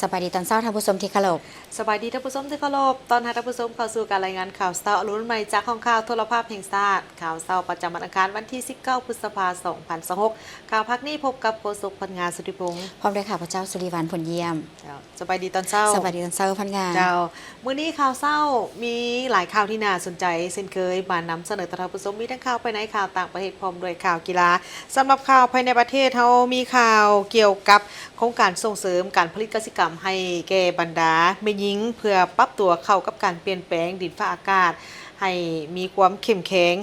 ສະບາຍດີຕອນເຊົ້າທ່ານຜູ້ຊົມທີ່ເຄົາລົບ. ສະບາຍດີທ່ານຜູ້ຊົມທີ່ເຄົາລົບ. ຕ້ອນຮັບທ່ານຜູ້ຊົມເຂົ້າສູ່ການລາຍງານຂ່າວເຊົ້າອະລຸນໃໝ່ຈາກຫ້ອງຂ່າວໂທລະພາບແຫ່ງຊາດ. ຂ່າວເຊົ້າປະຈຳວັນອັງຄານ ວັນທີສິບເກົ້າ ພຶດສະພາ ສອງພັນຊາວຫົກ. ຂ່າວພາກນີ້ພົບກັບໂຄສົກພັນງາ ສຸທິພົງ ພ້ອມດ້ວຍຂ້າພະເຈົ້າ ສຸລິວັນ ພົນຢ້ຽມ. ເຈົ້າ ສະບາຍດີຕອນເຊົ້າ. ສະບາຍດີຕອນເຊົ້າພັນງາ. ເຈົ້າ ມື້ນີ້ຂ່າວເຊົ້າມີຫຼາຍຂ່າວທີ່ໜ້າສົນໃຈເຊັ່ນເຄີຍ ມານຳສະເໜີຕໍ່ທ່ານຜູ້ຊົມ. ມີທັງຂ່າວພາຍໃນ, ຂ່າວຕ່າງປະເທດ ພ້ອມດ້ວຍຂ່າວກິລາ. ສຳລັບຂ່າວພາຍໃນປະເທດເຮົາ ມີຂ່າວກ່ຽວກັບໂຄງການສົ່ງເສີມການຜະລິດກະສິກຳໃຫ້ແກ່ບັນດາແມ່ຍິງ ເພື່ອປັບຕົວເຂົ້າກັບການປ່ຽນແປງດິນຟ້າອາກາດ ໃຫ້ມີຄວາມເຂັ້ມແຂງ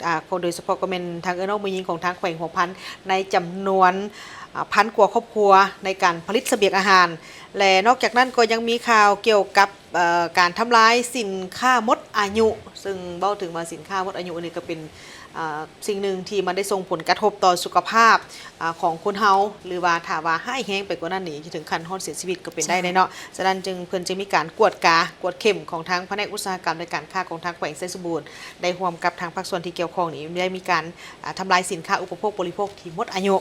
ອາ ໂດຍສະເພາະກໍແມ່ນທາງເອື້ອຍນ້ອງແມ່ຍິງຂອງທາງແຂວງຫົວພັນ ໃນຈຳນວນ ອາ ພັນກວ່າຄອບຄົວ ໃນການຜະລິດສະບຽງອາຫານ. ແລະ ນອກຈາກນັ້ນກໍຍັງມີຂ່າວກ່ຽວກັບ ເອີ ການທຳລາຍສິນຄ້າໝົດອາຍຸ, ເຊິ່ງເວົ້າເຖິງວ່າສິນຄ້າໝົດອາຍຸນີ້ກໍເປັນ ອາ ສິ່ງໜຶ່ງທີ່ມັນໄດ້ສົ່ງຜົນກະທົບຕໍ່ສຸຂະພາບ ອາ ຂອງຄົນເຮົາ ຫຼືວ່າຖ້າວ່າຮ້າຍແຮງໄປກວ່ານັ້ນນີ້ ຈະເຖິງຂັ້ນຮອດເສຍຊີວິດກໍເປັນໄດ້ເນາະ. ສະນັ້ນຈຶ່ງ ເພິ່ນຈຶ່ງມີການກວດກາ ກວດເຂັມຂອງທາງພະແນກອຸດສາຫະກຳ ແລະ ການຄ້າຂອງທາງແຂວງໄຊສົມບູນ ໄດ້ຮ່ວມກັບທາງພາກສ່ວນທີ່ກ່ຽວຂ້ອງນີ້ ໄດ້ມີການ ອາ ທຳລາຍສິນຄ້າອຸປະໂພກບໍລິໂພກທີ່ໝົດອາຍຸ.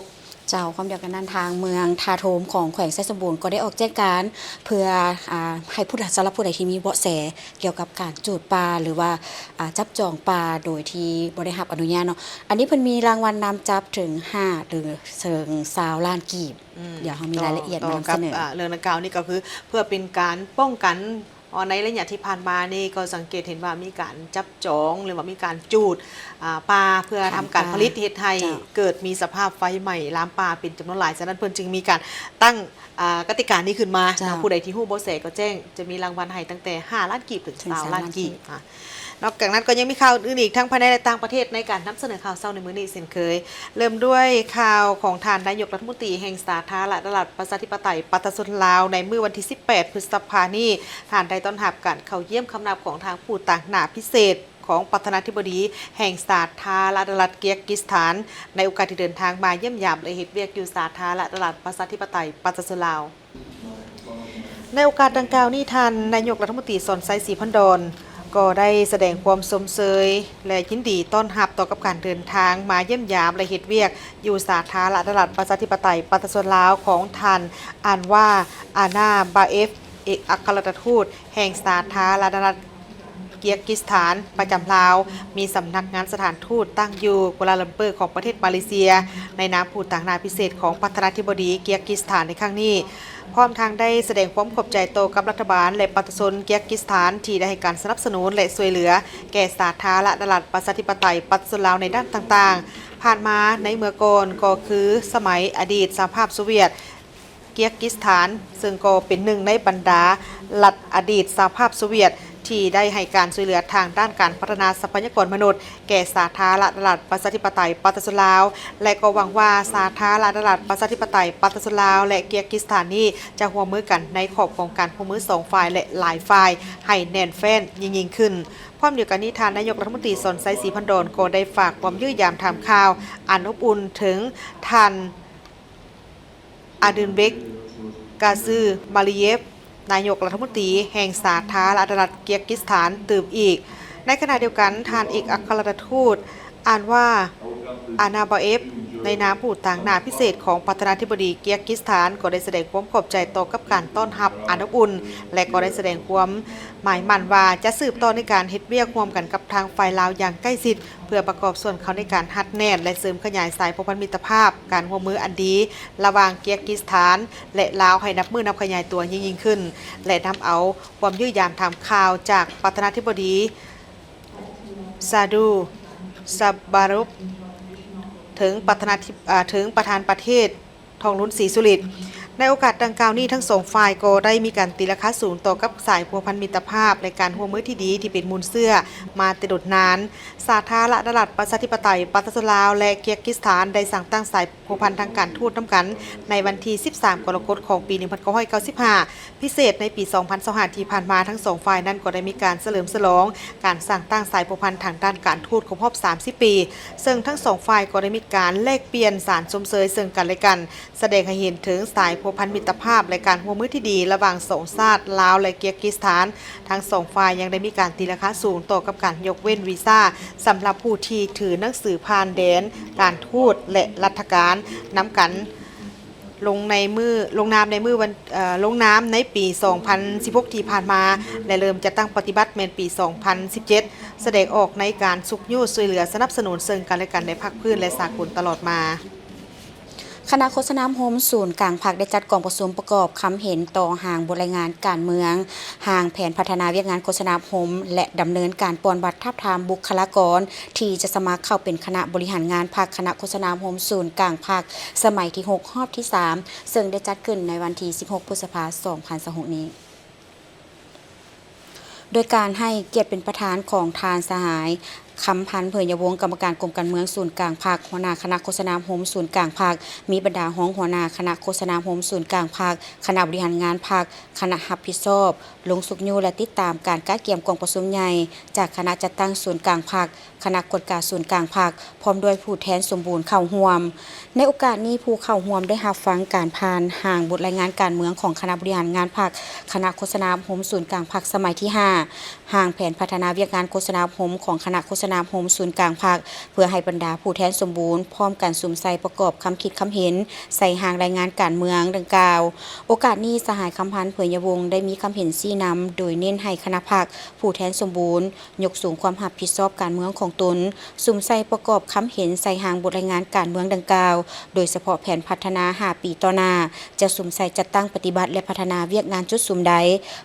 ເຈົ້າ ພ້ອມດຽວກັນນັ້ນ ທາງເມືອງທ່າໂທມຂອງແຂວງໄຊສົມບູນກໍໄດ້ອອກແຈ້ງການ ເພື່ອ ອາ ໃຫ້ຜູ້ ສຳລັບຜູ້ໃດທີ່ມີເບາະແສກ່ຽວກັບການຈູດປ່າ ຫຼືວ່າ ອາ ຈັບຈອງປ່າໂດຍທີ່ບໍ່ໄດ້ຮັບອະນຸຍາດເນາະ. ອັນນີ້ເພິ່ນມີລາງວັນນຳຈັບເຖິງຫ້າ ຫຼື ເຖິງຊາວລ້ານກີບ. ອືມ ດຽວເຮົາມີລາຍລະອຽດມານຳສະເໜີ. ອາ ເລື່ອງດັ່ງກ່າວນີ້ກໍຄືເພື່ອເປັນການປ້ອງກັນ ເພາະໃນໄລຍະທີ່ຜ່ານມານີ້ກໍສັງເກດເຫັນວ່າມີການຈັບຈອງ ຫຼືວ່າມີການຈູດ ອາ ປ່າເພື່ອທຳການຜະລິດ ເຮັດໃຫ້ ເຈົ້າ ເກີດມີສະພາບໄຟໄໝ້ລາມປ່າເປັນຈຳນວນຫຼາຍ. ສະນັ້ນເພິ່ນຈຶ່ງມີການຕັ້ງ ອາ ກະຕິການີ້ຂຶ້ນມາ ເຈົ້າ ເນາະ. ຜູ້ໃດທີ່ຮູ້ເບາະແສກໍແຈ້ງ ຈະມີລາງວັນໃຫ້ຕັ້ງແຕ່ຫ້າລ້ານກີບເຖິງຊາວລ້ານກີບ. ອາ ນອກຈາກນັ້ນກໍຍັງມີຂ່າວອື່ນໆອີກ ທັງພາຍໃນ ແລະ ຕ່າງປະເທດ ໃນການນຳສະເໜີຂ່າວເຊົ້າໃນມື້ນີ້ເຊັ່ນເຄີຍ. ເລີ່ມດ້ວຍຂ່າວຂອງທ່ານນາຍົກລັດຖະມົນຕີແຫ່ງສາທາລະນະລັດປະຊາທິປະໄຕປະຊາຊົນລາວ ໃນມື້ວັນທີສິບແປດ ພຶດສະພານີ້. ທ່ານໄດ້ຕ້ອນຮັບການເຂົ້າຢ້ຽມຄຳນັບຂອງທາງຜູ້ຕາງໜ້າພິເສດຂອງປະທານາທິບໍດີແຫ່ງສາທາລະນະລັດເກຍກິສຖານ ໃນໂອກາດທີ່ເດີນທາງມາຢ້ຽມຢາມ ແລະ ເຮັດວຽກຢູ່ສາທາລະນະລັດປະຊາທິປະໄຕປະຊາຊົນລາວ. ໃນໂອກາດດັ່ງກ່າວນີ້ ທ່ານນາຍົກລັດຖະມົນຕີ ສອນໄຊ ສີພັນດອນ ກໍໄດ້ສະແດງຄວາມຊົມເຊີຍ ແລະ ຍິນດີຕ້ອນຮັບຕໍ່ກັບການເດີນທາງມາຢ້ຽມຢາມ ແລະ ເຮັດວຽກຢູ່ສາທາລະນະລັດປະຊາທິປະໄຕປະຊາຊົນລາວຂອງທ່ານ ອານວາ ອານາບາເອຟ ເອກອັກຄະລັດຖະທູດແຫ່ງສາທາລະນະລັດ ເກຍກິສຖານ ປະຈຳລາວ ມີສຳນັກງານສະຖານທູດຕັ້ງຢູ່ກົວລາລັມເປີຂອງປະເທດມາເລເຊຍ ໃນນາມຜູ້ຕາງໜ້າພິເສດຂອງປະທານາທິບໍດີເກຍກິສຖານໃນຄັ້ງນີ້, ພ້ອມທັງໄດ້ສະແດງຄວາມຂອບໃຈຕໍ່ກັບລັດຖະບານ ແລະ ປະຊາຊົນເກຍກິສຖານ ທີ່ໄດ້ໃຫ້ການສະໜັບສະໜູນ ແລະ ຊ່ວຍເຫຼືອແກ່ສາທາລະນະລັດປະຊາທິປະໄຕປະຊາຊົນລາວໃນດ້ານຕ່າງໆ. ຜ່ານມາໃນເມື່ອກ່ອນກໍຄືສະໄໝອະດີດສະຫະພາບໂຊວຽດ ເກຍກິສຖານ ເຊິ່ງກໍເປັນໜຶ່ງໃນບັນດາລັດອະດີດສະຫະພາບໂຊວຽດ ທີ່ໄດ້ໃຫ້ການຊ່ວຍເຫຼືອທາງດ້ານການພັດທະນາຊັບພະຍາກອນມະນຸດແກ່ສາທາລະນະລັດປະຊາທິປະໄຕປະຊາຊົນລາວ ແລະ ກໍຫວັງວ່າສາທາລະນະລັດປະຊາທິປະໄຕປະຊາຊົນລາວ ແລະ ເກຍກິສຖານນີ້ຈະຮ່ວມມືກັນໃນຂອບຂອງການຮ່ວມມືສອງຝ່າຍ ແລະ ຫຼາຍຝ່າຍໃຫ້ແໜ້ນແຟ້ນຍິ່ງໆຂຶ້ນ. ພ້ອມດຽວກັນນີ້ ທ່ານນາຍົກລັດຖະມົນຕີ ສອນໄຊ ສີພັນດອນ ກໍໄດ້ຝາກຄວາມຢ້ຽມຢາມຖາມຂ່າວອັນອົບອຸ່ນເຖິງທ່ານ ອາດືນເບັກ ກາຊືມາລີເຢບ ນາຍົກລັດຖະມົນຕີແຫ່ງສາທາລະນະລັດເກຍກິສຖານຕື່ມອີກ. ໃນຂະນະດຽວກັນ ທ່ານເອກອັກຄະລັດຖະທູດ ອານວາ ອານາບາເອຟ ໃນນາມຜູ້ຕາງໜ້າພິເສດຂອງປະທານາທິບໍດີເກຍກິສຖານ ກໍໄດ້ສະແດງຄວາມຂອບໃຈຕໍ່ກັບການຕ້ອນຮັບອັນອົບອຸ່ນ ແລະ ກໍໄດ້ສະແດງຄວາມໝາຍໝັ້ນວ່າຈະສືບຕໍ່ໃນການເຮັດວຽກຮ່ວມກັນກັບທາງຝ່າຍລາວຢ່າງໃກ້ຊິດ ເພື່ອປະກອບສ່ວນເຂົ້າໃນການຮັດແໜ້ນ ແລະ ເສີມຂະຫຍາຍສາຍພົວພັນມິດຕະພາບ, ການຮ່ວມມືອັນດີລະຫວ່າງເກຍກິສຖານ ແລະ ລາວ ໃຫ້ນັບມື້ນັບຂະຫຍາຍຕົວຍິ່ງໆຂຶ້ນ ແລະ ນຳເອົາຄວາມຢ້ຽມຢາມຖາມຂ່າວຈາກປະທານາທິບໍດີ ຊາດູ ຊາບາຣອບ ເຖິງປະທານາທິ ເອີ ເຖິງປະທານປະເທດ ທອງລຸນ ສີສຸລິດ. ໃນໂອກາດດັ່ງກ່າວນີ້ ທັງສອງຝ່າຍກໍໄດ້ມີການຕີລາຄາສູງຕໍ່ກັບສາຍພົວພັນມິດຕະພາບ ແລະ ການຮ່ວມມືທີ່ດີທີ່ເປັນມູນເຊື້ອມາແຕ່ດົນນານ. ສາທາລະນະລັດປະຊາທິປະໄຕປະຊາຊົນລາວ ແລະ ເກຍກິສຖານ ໄດ້ສ້າງຕັ້ງສາຍພົວພັນທາງການທູດນຳກັນໃນວັນທີສິບສາມ ກໍລະກົດ ຂອງປີໜຶ່ງພັນເກົ້າຮ້ອຍເກົ້າສິບຫ້າ. ພິເສດໃນປີສອງພັນຊາວຫ້າທີ່ຜ່ານມາ, ທັງສອງຝ່າຍນັ້ນກໍໄດ້ມີການສະເຫຼີມສະຫຼອງການສ້າງຕັ້ງສາຍພົວພັນທາງດ້ານການທູດຄົບຮອບສາມສິບປີ, ເຊິ່ງທັງສອງຝ່າຍກໍໄດ້ມີການແລກປ່ຽນສານຊົມເຊີຍເຊິ່ງກັນ ແລະ ກັນ, ສະແດງໃຫ້ເຫັນເຖິງສາຍພົວພັນມິດຕະພາບ ແລະ ການຮ່ວມມືທີ່ດີລະຫວ່າງສອງຊາດ ລາວ ແລະ ເກຍກິສຖານ. ທັງສອງຝ່າຍຍັງໄດ້ມີການຕີລາຄາສູງຕໍ່ກັບການຍົກເວັ້ນວີຊາສຳລັບຜູ້ທີ່ຖືໜັງສືຜ່ານແດນການທູດ ແລະ ລັດຖະການນຳກັນ. ລົງໃນມື້ ລົງນາມໃນມື້ວັນ ເອີ ລົງນາມໃນປີສອງພັນສິບຫົກທີ່ຜ່ານມາ ແລະ ເລີ່ມຈັດຕັ້ງປະຕິບັດແມ່ນປີສອງພັນສິບເຈັດ ສະແດງອອກໃນການຊຸກຍູ້ຊ່ວຍເຫຼືອສະໜັບສະໜູນເຊິ່ງກັນແລະກັນໃນພາກພື້ນ ແລະ ສາກົນຕະຫຼອດມາ. ຄະນະໂຄສະນາອົບຮົມສູນກາງພັກໄດ້ຈັດກອງປະຊຸມປະກອບຄຳເຫັນຕໍ່ຮ່າງບົດລາຍງານການເມືອງ, ຮ່າງແຜນພັດທະນາວຽກງານໂຄສະນາອົບຮົມ ແລະ ດຳເນີນການປ່ອນບັດທາບທາມບຸກຄະລາກອນ ທີ່ຈະສະໝັກເຂົ້າເປັນຄະນະບໍລິຫານງານພັກ ຄະນະໂຄສະນາອົບຮົມສູນກາງພັກ ສະໄໝທີຫົກ ຮອບທີສາມ ເຊິ່ງໄດ້ຈັດຂຶ້ນໃນວັນທີສິບຫົກ ພຶດສະພາ ສອງພັນຊາວຫົກນີ້. ໂດຍການໃຫ້ກຽດເປັນປະທານຂອງທ່ານສະຫາຍ ຄຳພັນ ເຜີຍຍະວົງ ກຳມະການກົມການເມືອງສູນກາງພັກ, ຫົວໜ້າຄະນະໂຄສະນາອົບຮົມສູນກາງພັກ, ມີບັນດາຮອງຫົວໜ້າຄະນະໂຄສະນາອົບຮົມສູນກາງພັກ, ຄະນະບໍລິຫານງານພັກ, ຄະນະຮັບຜິດຊອບ ລົງຊຸກຍູ້ ແລະ ຕິດຕາມການກະກຽມກອງປະຊຸມໃຫຍ່ຈາກຄະນະຈັດຕັ້ງສູນກາງພັກ, ຄະນະກວດກາສູນກາງພັກ ພ້ອມດ້ວຍຜູ້ແທນສົມບູນເຂົ້າຮ່ວມ. ໃນໂອກາດນີ້ ຜູ້ເຂົ້າຮ່ວມໄດ້ຮັບຟັງການຜ່ານຮ່າງບົດລາຍງານການເມືອງຂອງຄະນະບໍລິຫານງານພັກ, ຄະນະໂຄສະນາອົບຮົມສູນກາງພັກສະໄໝທີຫ້າ, ຮ່າງແຜນພັດທະນາວຽກງານໂຄສະນາອົບຮົມຂອງຄະນະໂຄສະນາອົບຮົມສູນກາງພັກ ເພື່ອໃຫ້ບັນດາຜູ້ແທນສົມບູນພ້ອມກັນສຸມໃສ່ປະກອບຄຳຄິດຄຳເຫັນໃສ່ຮ່າງລາຍງານການເມືອງດັ່ງກ່າວ. ໂອກາດນີ້ ສະຫາຍ ຄຳພັນ ເຜີຍຍະວົງ ໄດ້ມີຄຳເຫັນຊີ້ນຳ ໂດຍເນັ້ນໃຫ້ຄະນະພັກ ຜູ້ແທນສົມບູນ ຍົກສູງຄວາມຮັບຜິດຊອບການເມືອງຂອງຕົນ, ສຸມໃສ່ປະກອບຄຳເຫັນໃສ່ຮ່າງບົດລາຍງານການເມືອງດັ່ງກ່າວ, ໂດຍສະເພາະແຜນພັດທະນາຫ້າປີຕໍ່ໜ້າ ຈະສຸມໃສ່ຈັດຕັ້ງປະຕິບັດ ແລະ ພັດທະນາວຽກງານຈຸດສຸມໃດ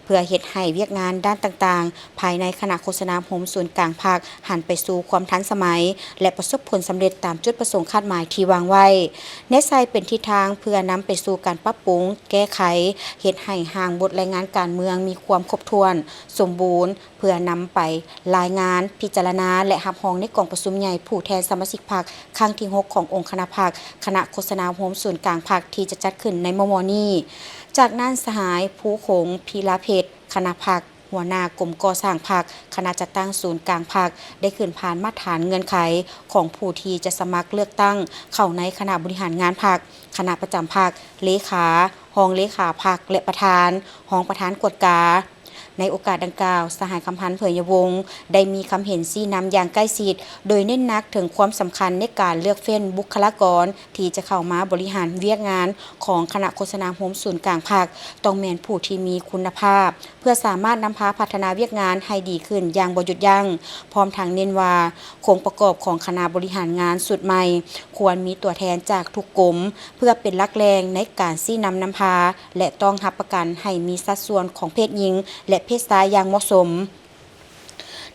ເພື່ອເຮັດໃຫ້ວຽກງານດ້ານຕ່າງໆ ພາຍໃນຄະນະໂຄສະນາອົບຮົມສູນກາງພັກ ຫັນໄປສູ່ຄວາມທັນສະໄໝ ແລະ ປະສົບຜົນສຳເລັດຕາມຈຸດປະສົງຄາດໝາຍທີ່ວາງໄວ້, ແນໃສ່ເປັນທິດທາງເພື່ອນຳໄປສູ່ການປັບປຸງແກ້ໄຂ, ເຮັດໃຫ້ຮ່າງບົດລາຍງານການເມືອງມີຄວາມຄົບຖ້ວນ, ສົມບູນ, ເພື່ອນຳໄປລາຍງານ, ພິຈາລະນາ ແລະ ຮັບຮອງໃນກອງປະຊຸມໃຫຍ່ຜູ້ແທນສະມາຊິກພັກຄັ້ງທີຫົກຂອງອົງຄະນະພັກ ຄະນະໂຄສະນາອົບຮົມສູນກາງພັກ ທີ່ຈະຈັດຂຶ້ນໃນມໍ່ໆນີ້. ຈາກນັ້ນ ສະຫາຍ ພູຂົງ ພິລາເພັດ ຄະນະພັກ ຫົວໜ້າກົມກໍ່ສ້າງພັກ ຄະນະຈັດຕັ້ງສູນກາງພັກ ໄດ້ຂຶ້ນຜ່ານມາດຖານເງື່ອນໄຂຂອງຜູ້ທີ່ຈະສະໝັກເລືອກຕັ້ງເຂົ້າໃນຄະນະບໍລິຫານງານພັກ, ຄະນະປະຈຳພັກ, ເລຂາ, ຮອງເລຂາພັກ ແລະ ປະທານ, ຮອງປະທານກວດກາ. ໃນໂອກາດດັ່ງກ່າວ, ສະຫາຍ ຄຳພັນ ເຜີຍຍະວົງ ໄດ້ມີຄຳເຫັນຊີ້ນຳຢ່າງໃກ້ຊິດ, ໂດຍເນັ້ນໜັກເຖິງຄວາມສຳຄັນໃນການເລືອກເຟ້ນບຸກຄະລາກອນທີ່ຈະເຂົ້າມາບໍລິຫານວຽກງານຂອງຄະນະໂຄສະນາອົບຮົມສູນກາງພັກ ຕ້ອງແມ່ນຜູ້ທີ່ມີຄຸນນະພາບ ເພື່ອສາມາດນຳພາພັດທະນາວຽກງານໃຫ້ດີຂຶ້ນຢ່າງບໍ່ຢຸດຢັ້ງ, ພ້ອມທັງເນັ້ນວ່າ ໂຄງປະກອບຂອງຄະນະບໍລິຫານງານຊຸດໃໝ່ ຄວນມີຕົວແທນຈາກທຸກກົມ ເພື່ອເປັນຫຼັກແຫຼ່ງໃນການຊີ້ນຳນຳພາ ແລະ ຕ້ອງຮັບປະກັນໃຫ້ມີສັດສ່ວນຂອງເພດຍິງ ແລະ ເພດຊາຍຢ່າງເໝາະສົມ.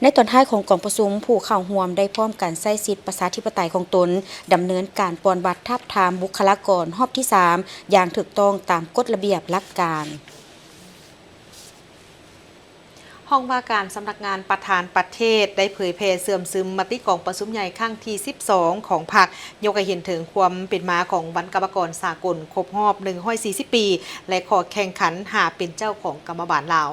ໃນຕອນທ້າຍຂອງກອງປະຊຸມ, ຜູ້ເຂົ້າຮ່ວມໄດ້ພ້ອມກັນໃຊ້ສິດປະຊາທິປະໄຕຂອງຕົນ, ດຳເນີນການປ່ອນບັດທາບທາມບຸກຄະລາກອນຮອບທີສາມ ຢ່າງຖືກຕ້ອງຕາມກົດລະບຽບຫຼັກການ. ຫ້ອງວ່າການສຳນັກງານປະທານປະເທດ ໄດ້ເຜີຍແຜ່ເຊື່ອມຊຶມມະຕິກອງປະຊຸມໃຫຍ່ຄັ້ງທີສິບສອງຂອງພັກ, ຍົກໃຫ້ເຫັນເຖິງຄວາມເປັນມາຂອງວັນກຳມະກອນສາກົນຄົບຮອບໜຶ່ງຮ້ອຍສີ່ສິບປີ ແລະ ຂໍ້ແຂ່ງຂັນຫາເປັນເຈົ້າຂອງກຳມະບານລາວ.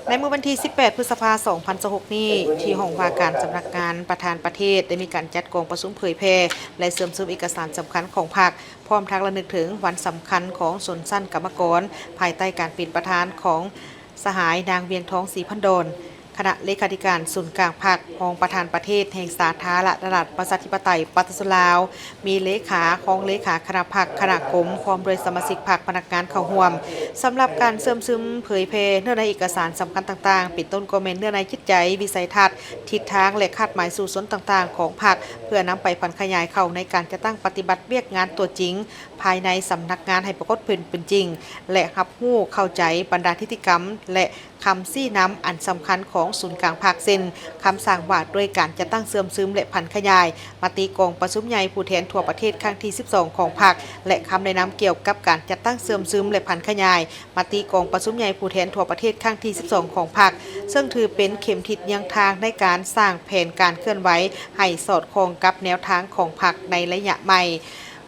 ໃນມື້ວັນທີສິບແປດ ພຶດສະພາ ສອງພັນຊາວຫົກນີ້, ທີ່ຫ້ອງວ່າການສຳນັກງານປະທານປະເທດ ໄດ້ມີການຈັດກອງປະຊຸມເຜີຍແຜ່ ແລະ ເຊື່ອມຊຶມເອກະສານສຳຄັນຂອງພັກ, ພ້ອມທັງລະນຶກເຖິງວັນສຳຄັນຂອງຊົນຊັ້ນກຳມະກອນ ພາຍໃຕ້ການເປັນປະທານຂອງ ສະຫາຍ ນາງ ວຽງທອງ ສີພັນດອນ, ຄະນະເລຂາທິການສູນກາງພັກ, ຮອງປະທານປະເທດແຫ່ງສາທາລະນະລັດ ປະຊາທິປະໄຕ ປະຊາຊົນລາວ, ມີເລຂາ, ຮອງເລຂາຄະນະພັກ, ຄະນະກົມ, ພ້ອມດ້ວຍສະມາຊິກພັກ, ພະນັກງານເຂົ້າຮ່ວມ. ສຳລັບການເຊື່ອມຊຶມເຜີຍແຜ່ເນື້ອໃນເອກະສານສຳຄັນຕ່າງໆ ເປັນຕົ້ນກໍແມ່ນເນື້ອໃນຈິດໃຈ, ວິໄສທັດ, ທິດທາງ ແລະ ຄາດໝາຍສູ້ຊົນຕ່າງໆຂອງພັກ ເພື່ອນຳໄປຜັນຂະຫຍາຍເຂົ້າໃນການຈັດຕັ້ງປະຕິບັດວຽກງານຕົວຈິງ ພາຍໃນສຳນັກງານໃຫ້ປາກົດເປັນ ເປັນຈິງ ແລະ ຮັບຮູ້ເຂົ້າໃຈບັນດານິຕິກຳ ແລະ ຄຳຊີ້ນຳອັນສຳຄັນຂອງສູນກາງພັກ ເຊັ່ນ ຄຳສັ່ງວ່າດ້ວຍການຈັດຕັ້ງເຊື່ອມຊຶມ ແລະ ຜັນຂະຫຍາຍມະຕິກອງປະຊຸມໃຫຍ່ຜູ້ແທນທົ່ວປະເທດຄັ້ງທີສິບສອງຂອງພັກ ແລະ ຄຳແນະນຳກ່ຽວກັບການຈັດຕັ້ງເຊື່ອມຊຶມ ແລະ ຜັນຂະຫຍາຍມະຕິກອງປະຊຸມໃຫຍ່ຜູ້ແທນທົ່ວປະເທດຄັ້ງທີສິບສອງຂອງພັກ, ເຊິ່ງຖືເປັນເຂັມທິດນຳທາງໃນການສ້າງແຜນການເຄື່ອນໄຫວໃຫ້ສອດຄ່ອງກັບແນວທາງຂອງພັກໃນໄລຍະໃໝ່.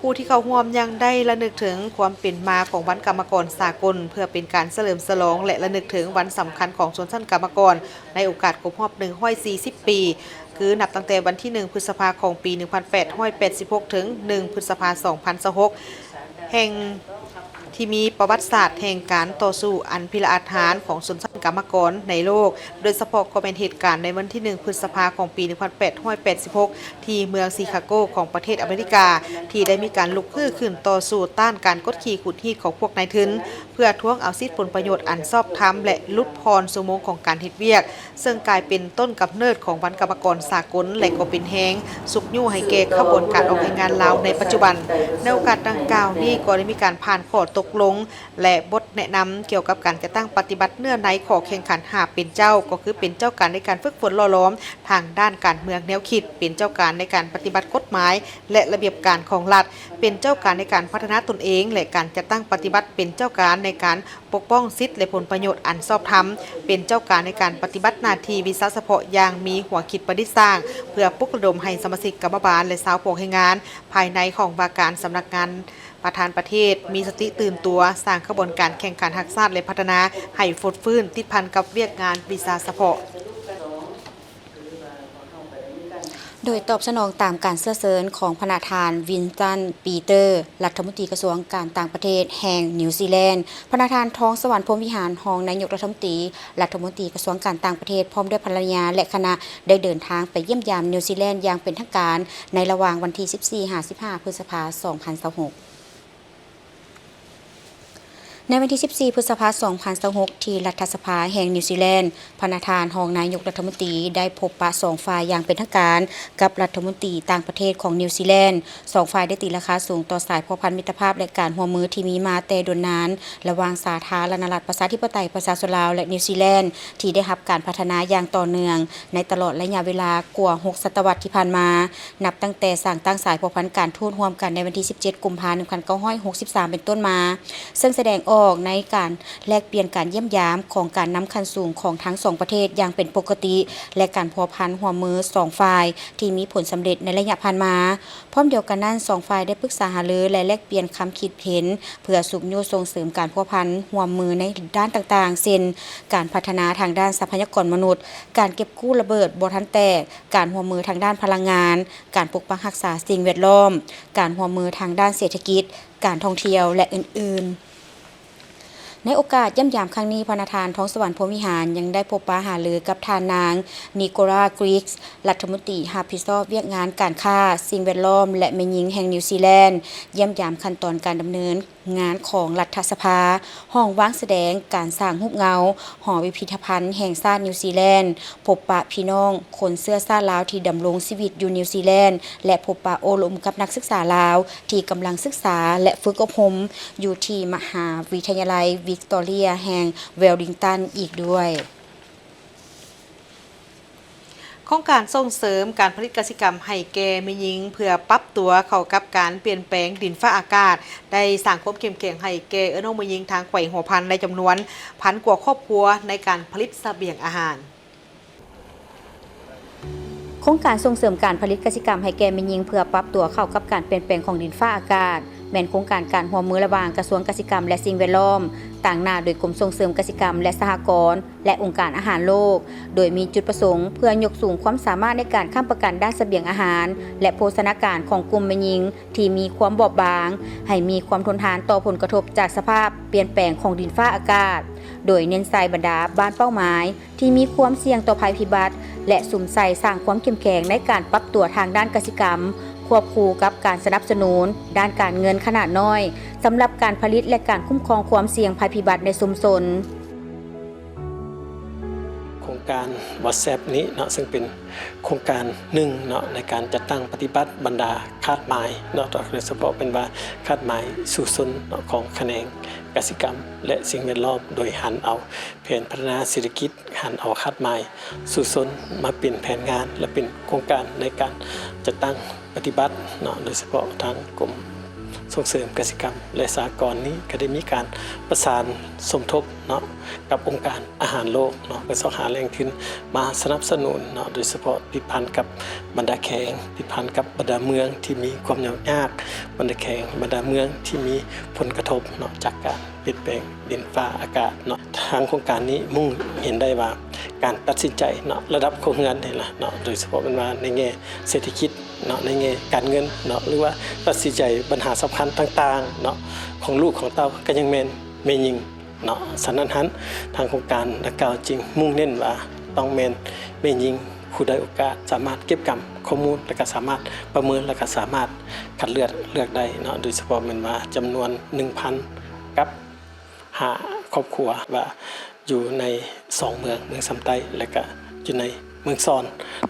ຜູ້ທີ່ເຂົ້າຮ່ວມຍັງໄດ້ລະນຶກເຖິງຄວາມເປັນມາຂອງວັນກຳມະກອນສາກົນ ເພື່ອເປັນການສະເຫຼີມສະຫຼອງ ແລະ ລະນຶກເຖິງວັນສຳຄັນຂອງຊົນຊັ້ນກຳມະກອນໃນໂອກາດຄົບຮອບໜຶ່ງຮ້ອຍສີ່ສິບປີ, ຄືນັບຕັ້ງແຕ່ວັນທີໜຶ່ງ ພຶດສະພາ ຂອງປີໜຶ່ງພັນແປດຮ້ອຍແປດສິບຫົກ ເຖິງ ໜຶ່ງ ພຶດສະພາ ສອງພັນຊາວຫົກ ແຫ່ງ ທີ່ມີປະຫວັດສາດແຫ່ງການຕໍ່ສູ້ອັນພິລະອາດຫານຂອງຊົນຊັ້ນກຳມະກອນໃນໂລກ, ໂດຍສະເພາະກໍແມ່ນເຫດການໃນວັນທີໜຶ່ງ ພຶດສະພາ ຂອງປີໜຶ່ງພັນແປດຮ້ອຍແປດສິບຫົກ ທີ່ເມືອງຊີຄາໂກຂອງປະເທດອາເມລິກາ ທີ່ໄດ້ມີການລຸກຮືຂຶ້ນຕໍ່ສູ້ຕ້ານການກົດຂີ່ຂູດຮີດຂອງພວກນາຍທຶນ ເພື່ອທວງເອົາສິດຜົນປະໂຫຍດອັນຊອບທຳ ແລະ ຫຼຸດຜ່ອນຊົ່ວໂມງຂອງການເຮັດວຽກ, ເຊິ່ງກາຍເປັນຕົ້ນກຳເນີດຂອງວັນກຳມະກອນສາກົນ ແລະ ກໍເປັນແຮງຊຸກຍູ້ໃຫ້ແກ່ຂະບວນການອອກແຮງງານລາວໃນປັດຈຸບັນ. ໃນໂອກາດດັ່ງກ່າວນີ້ ກໍໄດ້ມີການຜ່ານຂໍ້ຕົກລົງ ແລະ ບົດແນະນຳກ່ຽວກັບການຈັດຕັ້ງປະຕິບັດເນື້ອໃນຂໍ້ແຂ່ງຂັນຫ້າເປັນເຈົ້າ, ກໍຄືເປັນເຈົ້າການໃນການຝຶກຝົນຫຼໍ່ຫຼອມທາງດ້ານການເມືອງແນວຄິດ, ເປັນເຈົ້າການໃນການປະຕິບັດກົດໝາຍ ແລະ ລະບຽບການຂອງລັດ, ເປັນເຈົ້າການໃນການພັດທະນາຕົນເອງ ແລະ ການຈັດຕັ້ງປະຕິບັດ, ເປັນເຈົ້າການໃນການປົກປ້ອງສິດ ແລະ ຜົນປະໂຫຍດອັນຊອບທຳ, ເປັນເຈົ້າການໃນການປະຕິບັດໜ້າທີ່ວິຊາສະເພາະຢ່າງມີຫົວຄິດປະດິດສ້າງ, ເພື່ອປຸກລະດົມໃຫ້ສະມາຊິກກຳມະບານ ແລະ ຊາວພວກແຮງງານພາຍໃນຂອງວ່າການສຳນັກງານ ປະທານປະເທດມີສະຕິຕື່ນຕົວ, ສ້າງຂະບວນການແຂ່ງຂັນຮັກຊາດ ແລະ ພັດທະນາໃຫ້ຟົດຟື້ນ, ຕິດພັນກັບວຽກງານວິຊາສະເພາະ. ໂດຍຕອບສະໜອງຕາມການເຊື້ອເຊີນຂອງພະນະທ່ານ ວິນຕັນ ປີເຕີ ລັດຖະມົນຕີກະຊວງການຕ່າງປະເທດແຫ່ງນິວຊີແລນ, ພະນະທ່ານ ທອງສະຫວັນ ພົມວິຫານ ຮອງນາຍົກລັດຖະມົນຕີ ລັດຖະມົນຕີກະຊວງການຕ່າງປະເທດ ພ້ອມດ້ວຍພັນລະຍາ ແລະ ຄະນະ ໄດ້ເດີນທາງໄປຢ້ຽມຢາມນິວຊີແລນຢ່າງເປັນທາງການ ໃນລະຫວ່າງວັນທີສິບສີ່ ຫາ ສິບຫ້າ ພຶດສະພາ ສອງພັນຊາວຫົກ. ໃນວັນທີສິບສີ່ ພຶດສະພາ ສອງພັນຊາວຫົກ ທີ່ລັດຖະສະພາແຫ່ງນິວຊີແລນ, ພະນະທ່ານຮອງນາຍົກລັດຖະມົນຕີໄດ້ພົບປະສອງຝ່າຍຢ່າງເປັນທາງການກັບລັດຖະມົນຕີຕ່າງປະເທດຂອງນິວຊີແລນ. ສອງຝ່າຍໄດ້ຕີລາຄາສູງຕໍ່ສາຍພົວພັນມິດຕະພາບ ແລະ ການຮ່ວມມືທີ່ມີມາແຕ່ດົນນານ ລະຫວ່າງສາທາລະນະລັດປະຊາທິປະໄຕປະຊາຊົນລາວ ແລະ ນິວຊີແລນ ທີ່ໄດ້ຮັບການພັດທະນາຢ່າງຕໍ່ເນື່ອງໃນຕະຫຼອດໄລຍະເວລາກວ່າຫົກສະຕະວັດທີ່ຜ່ານມາ, ນັບຕັ້ງແຕ່ສ້າງຕັ້ງສາຍພົວພັນການທູດຮ່ວມກັນໃນວັນທີສິບເຈັດ ກຸມພາ ໜຶ່ງພັນເກົ້າຮ້ອຍຫົກສິບສາມ ເປັນຕົ້ນມາ, ເຊິ່ງສະແດງອອກໃນການແລກປ່ຽນການຢ້ຽມຢາມຂອງການນຳຂັ້ນສູງຂອງທັງສອງປະເທດຢ່າງເປັນປົກກະຕິ ແລະ ການພົວພັນຮ່ວມມືສອງຝ່າຍທີ່ມີຜົນສຳເລັດໃນໄລຍະຜ່ານມາ. ພ້ອມດຽວກັນນັ້ນ, ສອງຝ່າຍໄດ້ປຶກສາຫາລື ແລະ ແລກປ່ຽນຄຳຄິດເຫັນ ເພື່ອຊຸກຍູ້ສົ່ງເສີມການພົວພັນຮ່ວມມືໃນດ້ານຕ່າງໆ ເຊັ່ນ ການພັດທະນາທາງດ້ານຊັບພະຍາກອນມະນຸດ, ການເກັບກູ້ລະເບີດບໍ່ທັນແຕກ, ການຮ່ວມມືທາງດ້ານພະລັງງານ, ການປົກປັກຮັກສາສິ່ງແວດລ້ອມ, ການຮ່ວມມືທາງດ້ານເສດຖະກິດ, ການທ່ອງທ່ຽວ ແລະ ອື່ນໆ. ໃນໂອກາດຢ້ຽມຢາມຄັ້ງນີ້, ພະນະທ່ານ ທອງສະຫວັນ ພົມວິຫານ ຍັງໄດ້ພົບປະຫາລືກັບທ່ານນາງ ນິໂກລາ ກຣີກ ລັດຖະມົນຕີຮັບຜິດຊອບວຽກງານການຄ້າ, ສິ່ງແວດລ້ອມ ແລະ ແມ່ຍິງແຫ່ງນິວຊີແລນ, ຢ້ຽມຢາມຂັ້ນຕອນການດຳເນີນ ງານຂອງລັດຖະສະພາ, ຫ້ອງວາງສະແດງການສ້າງຮູບເງົາ, ຫໍພິພິທະພັນແຫ່ງຊາດນິວຊີແລນ, ພົບປະພີ່ນ້ອງຄົນເຊື້ອຊາດລາວທີ່ດຳລົງຊີວິດຢູ່ນິວຊີແລນ ແລະ ພົບປະໂອ້ລົມກັບນັກສຶກສາລາວທີ່ກຳລັງສຶກສາ ແລະ ຝຶກອົບຮົມຢູ່ທີ່ມະຫາວິທະຍາໄລວິກຕໍເຣຍແຫ່ງເວລລິງຕັນອີກດ້ວຍ. ໂຄງການສົ່ງເສີມການຜະລິດກະສິກຳໃຫ້ແກ່ແມ່ຍິງ ເພື່ອປັບຕົວເຂົ້າກັບການປ່ຽນແປງດິນຟ້າອາກາດ ໄດ້ສ້າງຄວາມເຂັ້ມແຂງໃຫ້ແກ່ເອື້ອຍນ້ອງແມ່ຍິງທາງແຂວງຫົວພັນ ໄດ້ຈຳນວນພັນກວ່າຄອບຄົວໃນການຜະລິດສະບຽງອາຫານ. ໂຄງການສົ່ງເສີມການຜະລິດກະສິກຳໃຫ້ແກ່ແມ່ຍິງ ເພື່ອປັບຕົວເຂົ້າກັບການປ່ຽນແປງຂອງດິນຟ້າອາກາດ ແມ່ນໂຄງການການຮ່ວມມືລະຫວ່າງກະຊວງກະສິກຳ ແລະ ສິ່ງແວດລ້ອມ, ຕາງໜ້າໂດຍກົມສົ່ງເສີມກະສິກຳ ແລະ ສະຫະກອນ ແລະ ອົງການອາຫານໂລກ, ໂດຍມີຈຸດປະສົງເພື່ອຍົກສູງຄວາມສາມາດໃນການຄ້ຳປະກັນດ້ານສະບຽງອາຫານ ແລະ ໂພຊະນາການຂອງກຸ່ມແມ່ຍິງທີ່ມີຄວາມບອບບາງ ໃຫ້ມີຄວາມທົນທານຕໍ່ຜົນກະທົບຈາກສະພາບປ່ຽນແປງຂອງດິນຟ້າອາກາດ, ໂດຍເນັ້ນໃສ່ບັນດາບ້ານເປົ້າໝາຍທີ່ມີຄວາມສ່ຽງຕໍ່ໄພພິບັດ ແລະ ສຸມໃສ່ສ້າງຄວາມເຂັ້ມແຂງໃນການປັບຕົວທາງດ້ານກະສິກຳ ຄວບຄູ່ກັບການສະໜັບສະໜູນດ້ານການເງິນຂະໜາດນ້ອຍ ສຳລັບການຜະລິດ ແລະ ການຄຸ້ມຄອງຄວາມສ່ຽງໄພພິບັດໃນຊຸມຊົນ. ໂຄງການ WhatsApp ນີ້ເນາະ ເຊິ່ງເປັນໂຄງການໜຶ່ງເນາະ ໃນການຈັດຕັ້ງປະຕິບັດບັນດາຄາດໝາຍເນາະ ໂດຍສະເພາະເປັນວ່າຄາດໝາຍສູ້ຊົນເນາະ ຂອງຂະແໜງກະສິກຳ ແລະ ສິ່ງແວດລ້ອມ ໂດຍຫັນເອົາແຜນພັດທະນາເສດຖະກິດ ຫັນເອົາຄາດໝາຍສູ້ຊົນມາເປັນແຜນງານ ແລະ ເປັນໂຄງການໃນການຈັດຕັ້ງປະຕິບັດເນາະ ໂດຍສະເພາະທາງກົມ ສົ່ງເສີມກະສິກຳ ແລະ ສະຫະກອນນີ້ ກໍໄດ້ມີການປະສານສົມທົບເນາະ ກັບອົງການອາຫານໂລກເນາະ ເພື່ອຊອກຫາແຫຼ່ງທຶນມາສະໜັບສະໜູນເນາະ ໂດຍສະເພາະຕິດພັນກັບບັນດາແຂວງ ຕິດພັນກັບບັນດາເມືອງທີ່ມີຄວາມຫຍຸ້ງຍາກ, ບັນດາແຂວງ ບັນດາເມືອງທີ່ມີຜົນກະທົບເນາະ ຈາກການ ປ່ຽນແປງດິນຟ້າອາກາດເນາະ. ທາງໂຄງການນີ້ມຸ່ງເຫັນໄດ້ວ່າ ການຕັດສິນໃຈເນາະ ລະດັບຄົວເຮືອນນີ້ລະເນາະ ໂດຍສະເພາະແມ່ນວ່າໃນແງ່ເສດຖະກິດເນາະ ໃນແງ່ການເງິນເນາະ ຫຼືວ່າຕັດສິນໃຈບັນຫາສຳຄັນຕ່າງໆເນາະ ຂອງລູກຂອງເຕົ້າ ກໍຍັງແມ່ນແມ່ຍິງເນາະ. ສະນັ້ນຫັ້ນ ທາງໂຄງການດັ່ງກ່າວຈຶ່ງມຸ່ງເນັ້ນວ່າ ຕ້ອງແມ່ນແມ່ຍິງຜູ້ດ້ອຍໂອກາດ ສາມາດເກັບກຳຂໍ້ມູນ ແລະກະສາມາດປະເມີນ ແລະກະສາມາດຄັດເລືອກ ເລືອກໄດ້ເນາະ ໂດຍສະເພາະແມ່ນວ່າຈຳນວນໜຶ່ງພັນກັບຫ້າຄອບຄົວ ວ່າຢູ່ໃນສອງເມືອງ ເມືອງຊຳໃຕ້ ແລະກະຢູ່ໃນເມືອງຊອນ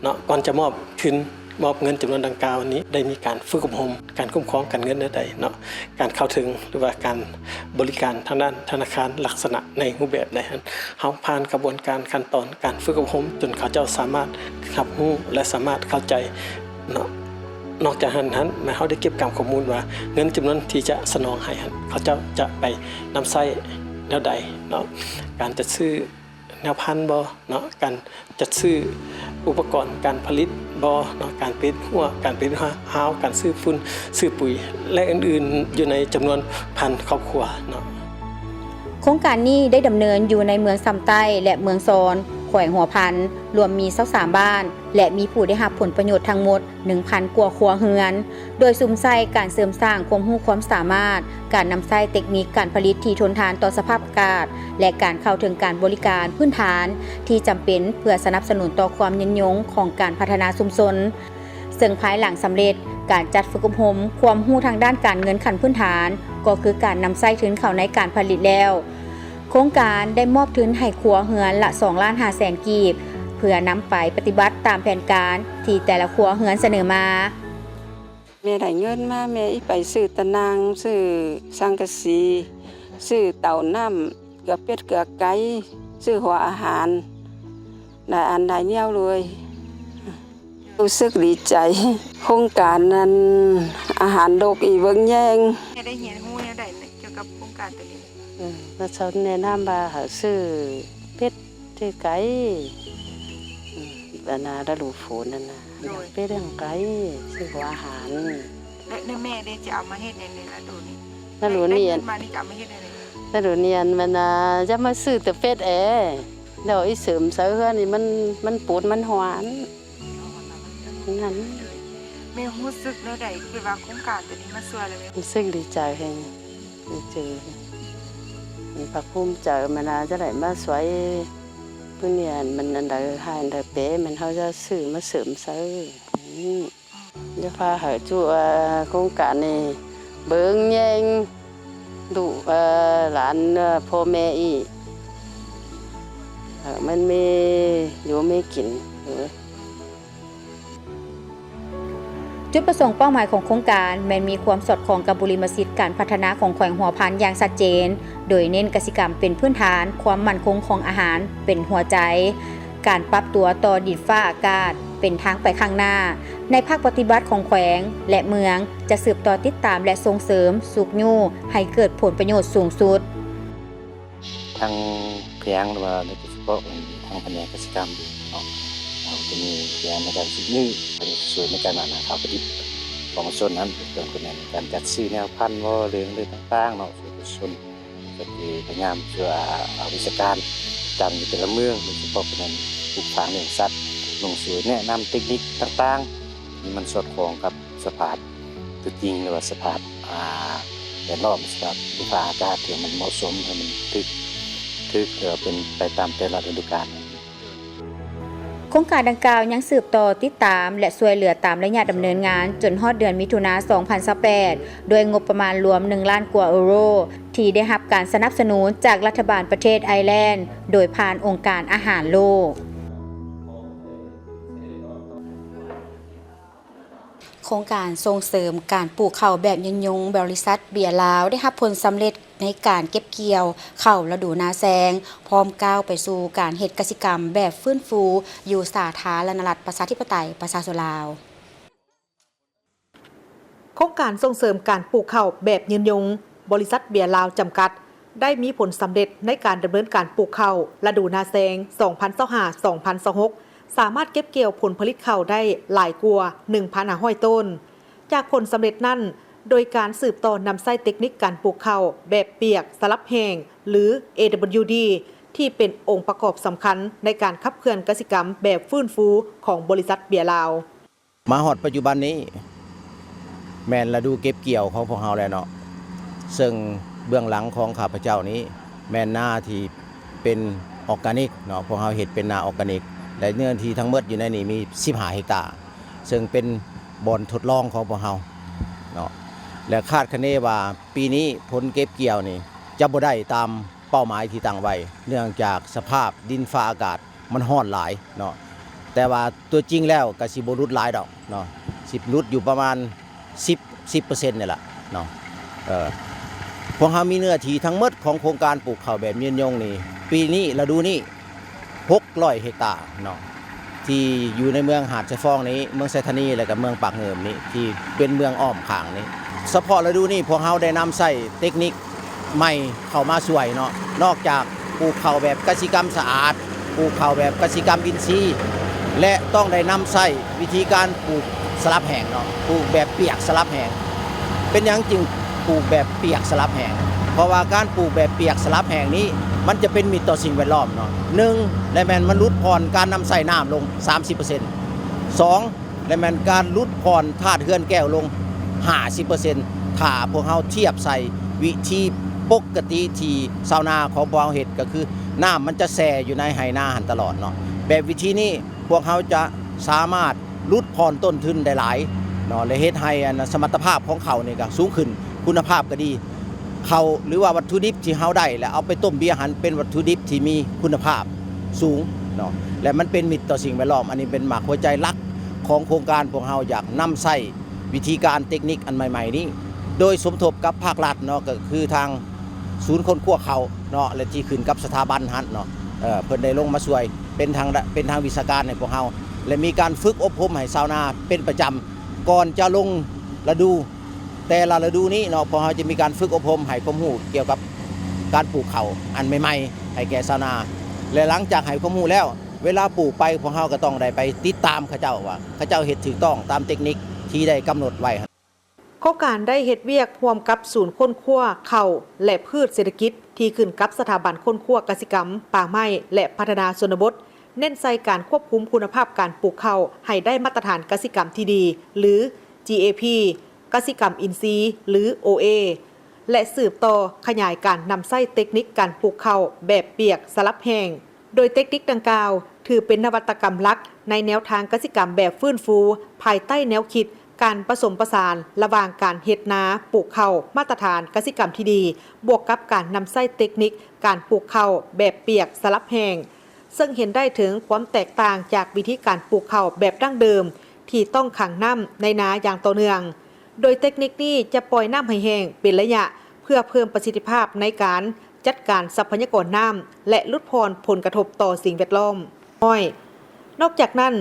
ເນາະ. ກ່ອນຈະມອບທຶນ ມອບເງິນຈຳນວນດັ່ງກ່າວນີ້ ໄດ້ມີການຝຶກອົບຮົມ ການຄຸ້ມຄອງການເງິນແນວໃດເນາະ ການເຂົ້າເຖິງ ຫຼືວ່າການບໍລິການທາງດ້ານທະນາຄານລັກສະນະໃນຮູບແບບໃດຫັ້ນ ເຮົາຜ່ານຂະບວນການຂັ້ນຕອນການຝຶກອົບຮົມ ຈົນເຂົາເຈົ້າສາມາດຮັບຮູ້ ແລະ ສາມາດເຂົ້າໃຈເນາະ. ນອກຈາກນັ້ນຫັ້ນ ແມ່ນເຮົາໄດ້ເກັບກຳຂໍ້ມູນວ່າ ເງິນຈຳນວນທີ່ຈະສະໜອງໃຫ້ຫັ້ນ ເຂົາເຈົ້າຈະໄປນຳໃຊ້ແນວໃດເນາະ ການຈັດຊື້ ແນວພັນບໍ່ເນາະ ການຈັດຊື້ອຸປະກອນການຜະລິດບໍ່ເນາະ ການປິດຮົ່ວ ການປິດຮາວ ການຊື້ຝຸ່ນ ຊື້ປຸຍ ແລະ ອື່ນໆ ຢູ່ໃນຈຳນວນພັນຄອບຄົວເນາະ. ໂຄງການນີ້ໄດ້ດຳເນີນຢູ່ໃນເມືອງຊຳໃຕ້ ແລະ ເມືອງຊອນ ແຂວງຫົວພັນ ລວມມີຊາວສາມບ້ານ ແລະ ມີຜູ້ໄດ້ຮັບຜົນປະໂຫຍດທັງໝົດ ໜຶ່ງພັນກວ່າຄົວເຮືອນ ໂດຍສຸມໃສ່ການເສີມສ້າງຄວາມຮູ້ຄວາມສາມາດ, ການນຳໃຊ້ເຕັກນິກການຜະລິດທີ່ທົນທານຕໍ່ສະພາບອາກາດ ແລະ ການເຂົ້າເຖິງການບໍລິການພື້ນຖານທີ່ຈຳເປັນເພື່ອສະໜັບສະໜູນຕໍ່ຄວາມຍືນຍົງຂອງການພັດທະນາຊຸມຊົນ. ເຊິ່ງພາຍຫຼັງສຳເລັດການຈັດຝຶກອົບຮົມຄວາມຮູ້ທາງດ້ານການເງິນຂັ້ນພື້ນຖານ ກໍຄືການນຳໃຊ້ທຶນເຂົ້າໃນການຜະລິດແລ້ວ, ໂຄງການໄດ້ມອບທຶນໃຫ້ຄົວເຮືອນລະສອງລ້ານຫ້າແສນກີບ ເພື່ອນຳໄປປະຕິບັດຕາມແຜນການທີ່ແຕ່ລະຄົວເຮືອນສະເໜີມາ. ແມ່ໄດ້ເງິນມາ ແມ່ອີໄປຊື້ຕະໜ່າງ ຊື້ສັງກະສີ ຊື້ເຕົ້ານ້ຳ ເກືອເປັດເກືອໄກ່ ຊື້ຫົວອາຫານ ຫຼາຍອັນຫຼາຍແນວເລີຍ. ຮູ້ສຶກດີໃຈ ໂຄງການນັ້ນ ອາຫານໂລກອີເບິ່ງແຍງ ແມ່ໄດ້ຮຽນຮູ້ແນວໃດກ່ຽວກັບໂຄງການໂຕນີ້? ເອີ ລະເຂົາແນະນຳວ່າໃຫ້ຊື້ເປັດ ຊື້ໄກ່ ອືມ ອັນນ່າ ລະດູຝົນຫັ້ນນະ ໂດຍ ລ້ຽງເປັດລ້ຽງໄກ່ ຊື້ຫົວອາຫານ. ແລະ ແມ່ເດ ຈະເອົາມາເຮັດຫຍັງໃນລະດູນີ້? ລະດູນີ້ ໄດ້ເງິນມານີ້ຈະເອົາມາເຮັດຫຍັງນີ້? ລະດູນີ້ ອັນ ມັນ ອ່າ ຈະມາຊື້ແຕ່ເປັດແອ ແລ້ວອີເສີມໃສ່ເຮືອນນີ້ ມັນ ມັນປູນມັນຫວານ ນັ້ນ. ແມ່ຮູ້ສຶກແນວໃດ ທີ່ວ່າໂຄງການໂຕນີ້ມາຊ່ວຍແລ້ວແມ່? ຮູ້ສຶກດີໃຈແຮງ ດີໃຈ ມີພາກພູມໃຈ ມັນອາດຈະໄດ້ມາຊ່ວຍ ຜູ້ນີ້ມັນອັນໃດ ໃຫ້ອັນໃດແປ ມັນເຮົາຈະຊື້ມາເສີມໃສ່. ອືມ ຈະພາໃຫ້ຈຸ ເອີ ໂຄງການນີ້ເບິ່ງແຍງ ລູກ ເອີ ຫຼານ ເອີ ພໍ່ແມ່ອີກ ໃຫ້ມັນມີຢູ່ມີກິນ. ເອີ ຈຸດປະສົງເປົ້າໝາຍຂອງໂຄງການແມ່ນມີຄວາມສອດຄ່ອງກັບບຸລິມະສິດການພັດທະນາຂອງແຂວງຫົວພັນຢ່າງຊັດເຈນ, ໂດຍເນັ້ນກະສິກຳເປັນພື້ນຖານ, ຄວາມໝັ້ນຄົງຂອງອາຫານເປັນຫົວໃຈ, ການປັບຕົວຕໍ່ດິນຟ້າອາກາດເປັນທາງໄປຂ້າງໜ້າ. ໃນພາກປະຕິບັດຂອງແຂວງ ແລະ ເມືອງ ຈະສືບຕໍ່ຕິດຕາມ ແລະ ສົ່ງເສີມ, ຊຸກຍູ້ໃຫ້ເກີດຜົນປະໂຫຍດສູງສຸດ. ທາງແຂວງ ຫຼືວ່າໂດຍສະເພາະທາງພະແນກກະສິກຳເນາະ ເຮົາຈະມີແຜນໃນການສືບສວນໃນການ ອັນນ່າ ເຂົ້າປະດິດຂອງປະຊາຊົນນັ້ນ ເປັນຕົ້ນກໍແມ່ນການຈັດຊື້ແນວພັນບໍ່ ຫຼື ເລື່ອງຕ່າງໆເນາະ ສູ່ປະຊາຊົນ ກໍຄືພະຍາຍາມຊ່ວຍ ອາ ເອົາວິຊາການປະຈຳຢູ່ແຕ່ລະເມືອງ ໂດຍສະເພາະກໍແມ່ນປູກຝັງລ້ຽງສັດ ລົງຊ່ວຍແນະນຳເຕັກນິກຕ່າງໆ ທີ່ມັນສອດຄ່ອງກັບ ສະພາບຕົວຈິງ ຫຼືວ່າສະພາບ ອາ ແວດລ້ອມ ສະພາບດິນຟ້າອາກາດທີ່ມັນເໝາະສົມ ໃຫ້ມັນຖືກ ຖືກ ເອີ ເປັນໄປຕາມແຕ່ລະລະດູການ. ໂຄງການດັ່ງກ່າວຍັງສືບຕໍ່ຕິດຕາມ ແລະ ຊ່ວຍເຫຼືອຕາມໄລຍະດຳເນີນງານ ຈົນຮອດເດືອນມິຖຸນາ ສອງພັນຊາວແປດ ດ້ວຍງົບປະມານລວມໜຶ່ງລ້ານກວ່າເອີໂຣ ທີ່ໄດ້ຮັບການສະໜັບສະໜູນຈາກລັດຖະບານປະເທດໄອແລນ ໂດຍຜ່ານອົງການອາຫານໂລກ. ໂຄງການສົ່ງເສີມການປູກເຂົ້າແບບຍືນຍົງ ບໍລິສັດເບຍລາວ ໄດ້ຮັບຜົນສຳເລັດໃນການເກັບກ່ຽວເຂົ້າລະດູນາແຊງ, ພ້ອມກ້າວໄປສູ່ການເຮັດກະສິກຳແບບຟື້ນຟູຢູ່ສາທາລະນະລັດ ປະຊາທິປະໄຕ ປະຊາຊົນລາວ. ໂຄງການສົ່ງເສີມການປູກເຂົ້າແບບຍືນຍົງ ບໍລິສັດເບຍລາວ ຈຳກັດ ໄດ້ມີຜົນສຳເລັດໃນການດຳເນີນການປູກເຂົ້າລະດູນາແຊງ ສອງພັນຊາວຫ້າ ສອງພັນຊາວຫົກ ສາມາດເກັບກ່ຽວຜົນຜະລິດເຂົ້າໄດ້ຫຼາຍກວ່າ ໜຶ່ງພັນຫ້າຮ້ອຍໂຕນ. ຈາກຜົນສຳເລັດນັ້ນ, ໂດຍການສືບຕໍ່ນຳໃຊ້ເຕັກນິກການປູກເຂົ້າແບບປຽກສະຫຼັບແຫ້ງ ຫຼື ເອດັບເບິນຢູດີ ທີ່ເປັນອົງປະກອບສຳຄັນໃນການຂັບເຄື່ອນກະສິກຳແບບຟື້ນຟູຂອງບໍລິສັດເບຍລາວ. ມາຮອດປັດຈຸບັນນີ້ ແມ່ນລະດູເກັບກ່ຽວຂອງພວກເຮົາແລ້ວເນາະ, ເຊິ່ງເບື້ອງຫຼັງຂອງຂ້າພະເຈົ້ານີ້ ແມ່ນນາທີ່ເປັນອອກການິກເນາະ, ພວກເຮົາເຮັດເປັນນາອອກການິກ ແລະ ເນື້ອທີ່ທັງໝົດຢູ່ໃນນີ້ມີສິບຫ້າເຮັກຕາ, ເຊິ່ງເປັນບ່ອນທົດລອງຂອງພວກເຮົາເນາະ ແລະ ຄາດຄະເນວ່າປີນີ້ຜົນເກັບກ່ຽວນີ້ຈະບໍ່ໄດ້ຕາມເປົ້າໝາຍທີ່ຕັ້ງໄວ້ ເນື່ອງຈາກສະພາບດິນຟ້າອາກາດມັນຮ້ອນຫຼາຍເນາະ, ແຕ່ວ່າຕົວຈິງແລ້ວກໍຊິບໍ່ຫຼຸດຫຼາຍດອກເນາະ, ຊິຫຼຸດຢູ່ປະມານສິບ ສິບເປີເຊັນນີ້ລະເນາະ. ເອີ ພວກເຮົາມີເນື້ອທີ່ທັງໝົດຂອງໂຄງການປູກເຂົ້າແບບຍືນຍົງນີ້ ປີນີ້ ລະດູນີ້ ຫົກຮ້ອຍເຮັກຕາເນາະ ທີ່ຢູ່ໃນເມືອງຫາດຊາຍຟອງນີ້, ເມືອງໄຊທານີ ແລະ ກໍເມືອງປາກງື່ມນີ້ ທີ່ເປັນເມືອງອ້ອມຂ້າງນີ້. ສະເພາະລະດູນີ້ ພວກເຮົາໄດ້ນຳໃຊ້ເຕັກນິກໃໝ່ເຂົ້າມາຊ່ວຍເນາະ, ນອກຈາກປູກເຂົ້າແບບກະສິກຳສະອາດ, ປູກເຂົ້າແບບກະສິກຳອິນຊີ ແລະ ຕ້ອງໄດ້ນຳໃຊ້ວິທີການປູກສະຫຼັບແຫ້ງເນາະ, ປູກແບບປຽກສະຫຼັບແຫ້ງ. ເປັນຫຍັງຈຶ່ງ ປູກແບບປຽກສະຫຼັບແຫ້ງ? ເພາະວ່າການປູກແບບປຽກສະຫຼັບແຫ້ງນີ້ ມັນຈະເປັນມິດຕໍ່ສິ່ງແວດລ້ອມເນາະ. ໜຶ່ງ ແລະແມ່ນມັນຫຼຸດຜ່ອນການນຳໃຊ້ນ້ຳລົງສາມສິບເປີເຊັນ. ສອງ ແລະແມ່ນການຫຼຸດຜ່ອນທາດເຮືອນແກ້ວລົງຫ້າສິບເປີເຊັນ ຖ້າພວກເຮົາທຽບໃສ່ວິທີປົກກະຕິທີ່ຊາວນາຂອງພວກເຮົາເຮັດ, ກໍຄືນ້ຳມັນຈະແຊ່ຢູ່ໃນໄຮ່ນາຫັ້ນຕະຫຼອດເນາະ. ແບບວິທີນີ້ ພວກເຮົາຈະສາມາດຫຼຸດຜ່ອນຕົ້ນທຶນໄດ້ຫຼາຍເນາະ ແລະ ເຮັດໃຫ້ອັນສະມັດຕະພາບຂອງເຂົ້ານີ້ກໍສູງຂຶ້ນ, ຄຸນນະພາບກໍດີ. ເຂົ້າ ຫຼືວ່າວັດຖຸດິບທີ່ເຮົາໄດ້ ແລ້ວເອົາໄປຕົ້ມເບຍຫັ້ນ ເປັນວັດຖຸດິບທີ່ມີຄຸນນະພາບສູງເນາະ ແລະ ມັນເປັນມິດຕໍ່ສິ່ງແວດລ້ອມ. ອັນນີ້ເປັນໝາກຫົວໃຈຫຼັກຂອງໂຄງການ. ພວກເຮົາຢາກນຳໃຊ້ວິທີການເຕັກນິກອັນໃໝ່ໆນີ້ ໂດຍສົມທົບກັບພາກລັດເນາະ, ກໍຄືທາງ ສູນຄົ້ນຄວ້າເຂົ້າເນາະ ແລະ ທີ່ຂຶ້ນກັບສະຖາບັນຫັ້ນເນາະ, ເອີ ເພິ່ນໄດ້ລົງມາຊ່ວຍເປັນທາງ ເປັນທາງວິຊາການໃຫ້ພວກເຮົາ ແລະ ມີການຝຶກອົບຮົມໃຫ້ຊາວນາເປັນປະຈຳ ກ່ອນຈະລົງລະດູ ແຕ່ລະລະດູນີ້ເນາະ. ພວກເຮົາຈະມີການຝຶກອົບຮົມໃຫ້ຄວາມຮູ້ກ່ຽວກັບການປູກເຂົ້າອັນໃໝ່ໆໃຫ້ແກ່ຊາວນາ ແລະ ຫຼັງຈາກໃຫ້ຄວາມຮູ້ແລ້ວ ເວລາປູກໄປ ພວກເຮົາກໍຕ້ອງໄດ້ໄປຕິດຕາມເຂົາເຈົ້າວ່າ ເຂົາເຈົ້າເຮັດຖືກຕ້ອງຕາມເຕັກນິກທີ່ໄດ້ກຳນົດໄວ້. ໂຄງການໄດ້ເຮັດວຽກຮ່ວມກັບສູນຄົ້ນຄວ້າເຂົ້າ ແລະ ພືດເສດຖະກິດ ທີ່ຂຶ້ນກັບສະຖາບັນຄົ້ນຄວ້າກະສິກຳ, ປ່າໄມ້ ແລະ ພັດທະນາຊົນນະບົດ, ເນັ້ນໃສ່ການຄວບຄຸມຄຸນນະພາບການປູກເຂົ້າໃຫ້ໄດ້ມາດຕະຖານກະສິກຳທີ່ດີ ຫຼື ຈີເອພີ, ກະສິກຳອິນຊີ ຫຼື ໂອເອ ແລະ ສືບຕໍ່ຂະຫຍາຍການນຳໃຊ້ເຕັກນິກການປູກເຂົ້າແບບປຽກສະຫຼັບແຫ້ງ. ໂດຍເຕັກນິກດັ່ງກ່າວ ຖືເປັນນະວັດຕະກຳຫຼັກໃນແນວທາງກະສິກຳແບບຟື້ນຟູ ພາຍໃຕ້ແນວຄິດການປະສົມປະສານລະຫວ່າງການເຮັດນາປູກເຂົ້າມາດຕະຖານກະສິກຳທີ່ດີ ບວກກັບການນຳໃຊ້ເຕັກນິກການປູກເຂົ້າແບບປຽກສະຫຼັບແຫ້ງ, ເຊິ່ງເຫັນໄດ້ເຖິງຄວາມແຕກຕ່າງຈາກວິທີການປູກເຂົ້າແບບດັ້ງເດີມທີ່ຕ້ອງຂັງນ້ຳໃນນາຢ່າງຕໍ່ເນື່ອງ. ໂດຍເຕັກນິກນີ້ຈະປ່ອຍນ້ຳໃຫ້ແຫ້ງເປັນໄລຍະ ເພື່ອເພີ່ມປະສິດທິພາບໃນການຈັດການຊັບພະຍາກອນນ້ຳ ແລະ ຫຼຸດຜ່ອນຜົນກະທົບຕໍ່ສິ່ງແວດລ້ອມ. ນອກຈາກນັ້ນ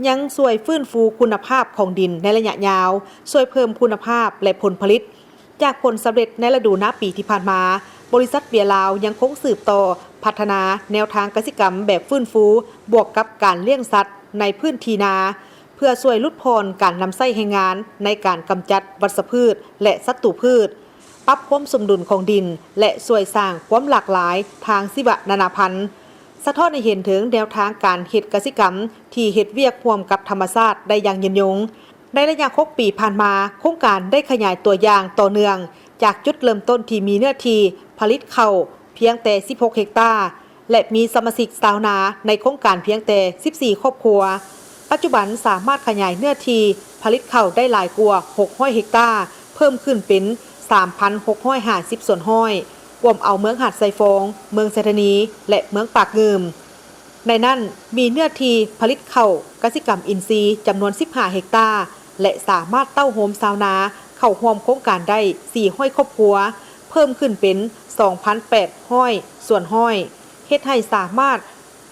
ຍັງຊ່ວຍຟື້ນຟູຄຸນນະພາບຂອງດິນໃນໄລຍະຍາວ, ຊ່ວຍເພີ່ມຄຸນນະພາບ ແລະ ຜົນຜະລິດ. ຈາກຜົນສຳເລັດໃນລະດູນາປີທີ່ຜ່ານມາ, ບໍລິສັດເບຍລາວຍັງຄົງສືບຕໍ່ພັດທະນາແນວທາງກະສິກຳແບບຟື້ນຟູ ບວກກັບການລ້ຽງສັດໃນພື້ນທີ່ນາ ເພື່ອຊ່ວຍຫຼຸດຜ່ອນການນຳໃຊ້ແຮງງານໃນການກຳຈັດວັດຊະພືດ ແລະ ສັດຕູພືດ, ປັບຄວາມສົມດຸນຂອງດິນ ແລະ ຊ່ວຍສ້າງຄວາມຫຼາກຫຼາຍທາງຊີວະນານາພັນ, ສະທ້ອນໃຫ້ເຫັນເຖິງແນວທາງການເຮັດກະສິກຳທີ່ເຮັດວຽກຮ່ວມກັບທຳມະຊາດໄດ້ຢ່າງຍືນຍົງ. ໃນໄລຍະຫົກປີຜ່ານມາ, ໂຄງການໄດ້ຂະຫຍາຍຕົວຢ່າງຕໍ່ເນື່ອງ ຈາກຈຸດເລີ່ມຕົ້ນທີ່ມີເນື້ອທີ່ຜະລິດເຂົ້າພຽງແຕ່ສິບຫົກເຮັກຕາ ແລະ ມີສະມາຊິກຊາວນາໃນໂຄງການພຽງແຕ່ສິບສີ່ຄອບຄົວ. ປັດຈຸບັນສາມາດຂະຫຍາຍເນື້ອທີ່ຜະລິດເຂົ້າໄດ້ຫຼາຍກວ່າຫົກຮ້ອຍເຮັກຕາ, ເພີ່ມຂຶ້ນເປັນສາມພັນຫົກຮ້ອຍຫ້າສິບສ່ວນຮ້ອຍ, ກວມເອົາເມືອງຫາດຊາຍຟອງ, ເມືອງໄຊທານີ ແລະ ເມືອງປາກງື່ມ. ໃນນັ້ນມີເນື້ອທີ່ຜະລິດເຂົ້າກະສິກຳອິນຊີຈຳນວນສິບຫ້າເຮັກຕາ ແລະ ສາມາດເຕົ້າໂຮມຊາວນາເຂົ້າຮ່ວມໂຄງການໄດ້ສີ່ຮ້ອຍຄອບຄົວ, ເພີ່ມຂຶ້ນເປັນສອງພັນແປດຮ້ອຍສ່ວນຮ້ອຍ, ເຮັດໃຫ້ສາມາດ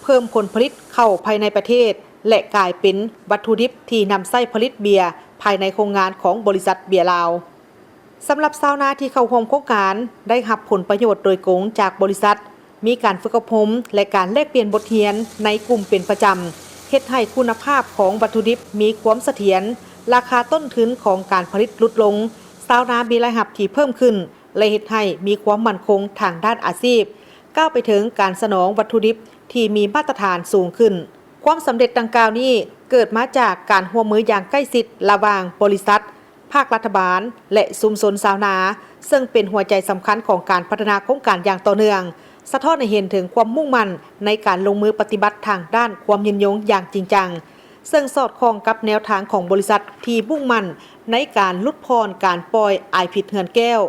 ເພີ່ມຜົນຜະລິດເຂົ້າພາຍໃນປະເທດ ແລະ ກາຍເປັນວັດຖຸດິບທີ່ນຳໃຊ້ຜະລິດເບຍພາຍໃນໂຮງງານຂອງບໍລິສັດເບຍລາວ. ສຳລັບຊາວນາທີ່ເຂົ້າຮ່ວມໂຄງການ ໄດ້ຮັບຜົນປະໂຫຍດໂດຍກົງຈາກບໍລິສັດ, ມີການຝຶກອົບຮົມ ແລະ ການແລກປ່ຽນບົດຮຽນໃນກຸ່ມເປັນປະຈຳ, ເຮັດໃຫ້ຄຸນນະພາບຂອງວັດຖຸດິບມີຄວາມສະຖຽນ, ລາຄາຕົ້ນທຶນຂອງການຜະລິດຫຼຸດລົງ, ສ ຊາວນາມີລາຍຮັບທີ່ເພີ່ມຂຶ້ນ ແລະ ເຮັດໃຫ້ມີຄວາມໝັ້ນຄົງທາງດ້ານອາຊີບ, ກ້າວໄປເຖິງການສະໜອງວັດຖຸດິບທີ່ມີມາດຕະຖານສູງຂຶ້ນ. ຄວາມສຳເລັດດັ່ງກ່າວນີ້ເກີດມາຈາກການຮ່ວມມືຢ່າງໃກ້ຊິດລະຫວ່າງບໍລິສັດ, ພາກລັດຖະບານ ແລະ ຊຸມຊົນຊາວນາ, ເຊິ່ງເປັນຫົວໃຈສຳຄັນຂອງການພັດທະນາໂຄງການຢ່າງຕໍ່ເນື່ອງ, ສະທ້ອນໃຫ້ເຫັນເຖິງຄວາມມຸ່ງໝັ້ນໃນການລົງມືປະຕິບັດທາງດ້ານຄວາມຍືນຍົງຢ່າງຈິງຈັງ, ເຊິ່ງສອດຄ່ອງກັບແນວທາງຂອງບໍລິສັດທີ່ມຸ່ງໝັ້ນໃນການຫຼຸດຜ່ອນການປ່ອຍອາຍພິດເຮືອນແກ້ວ,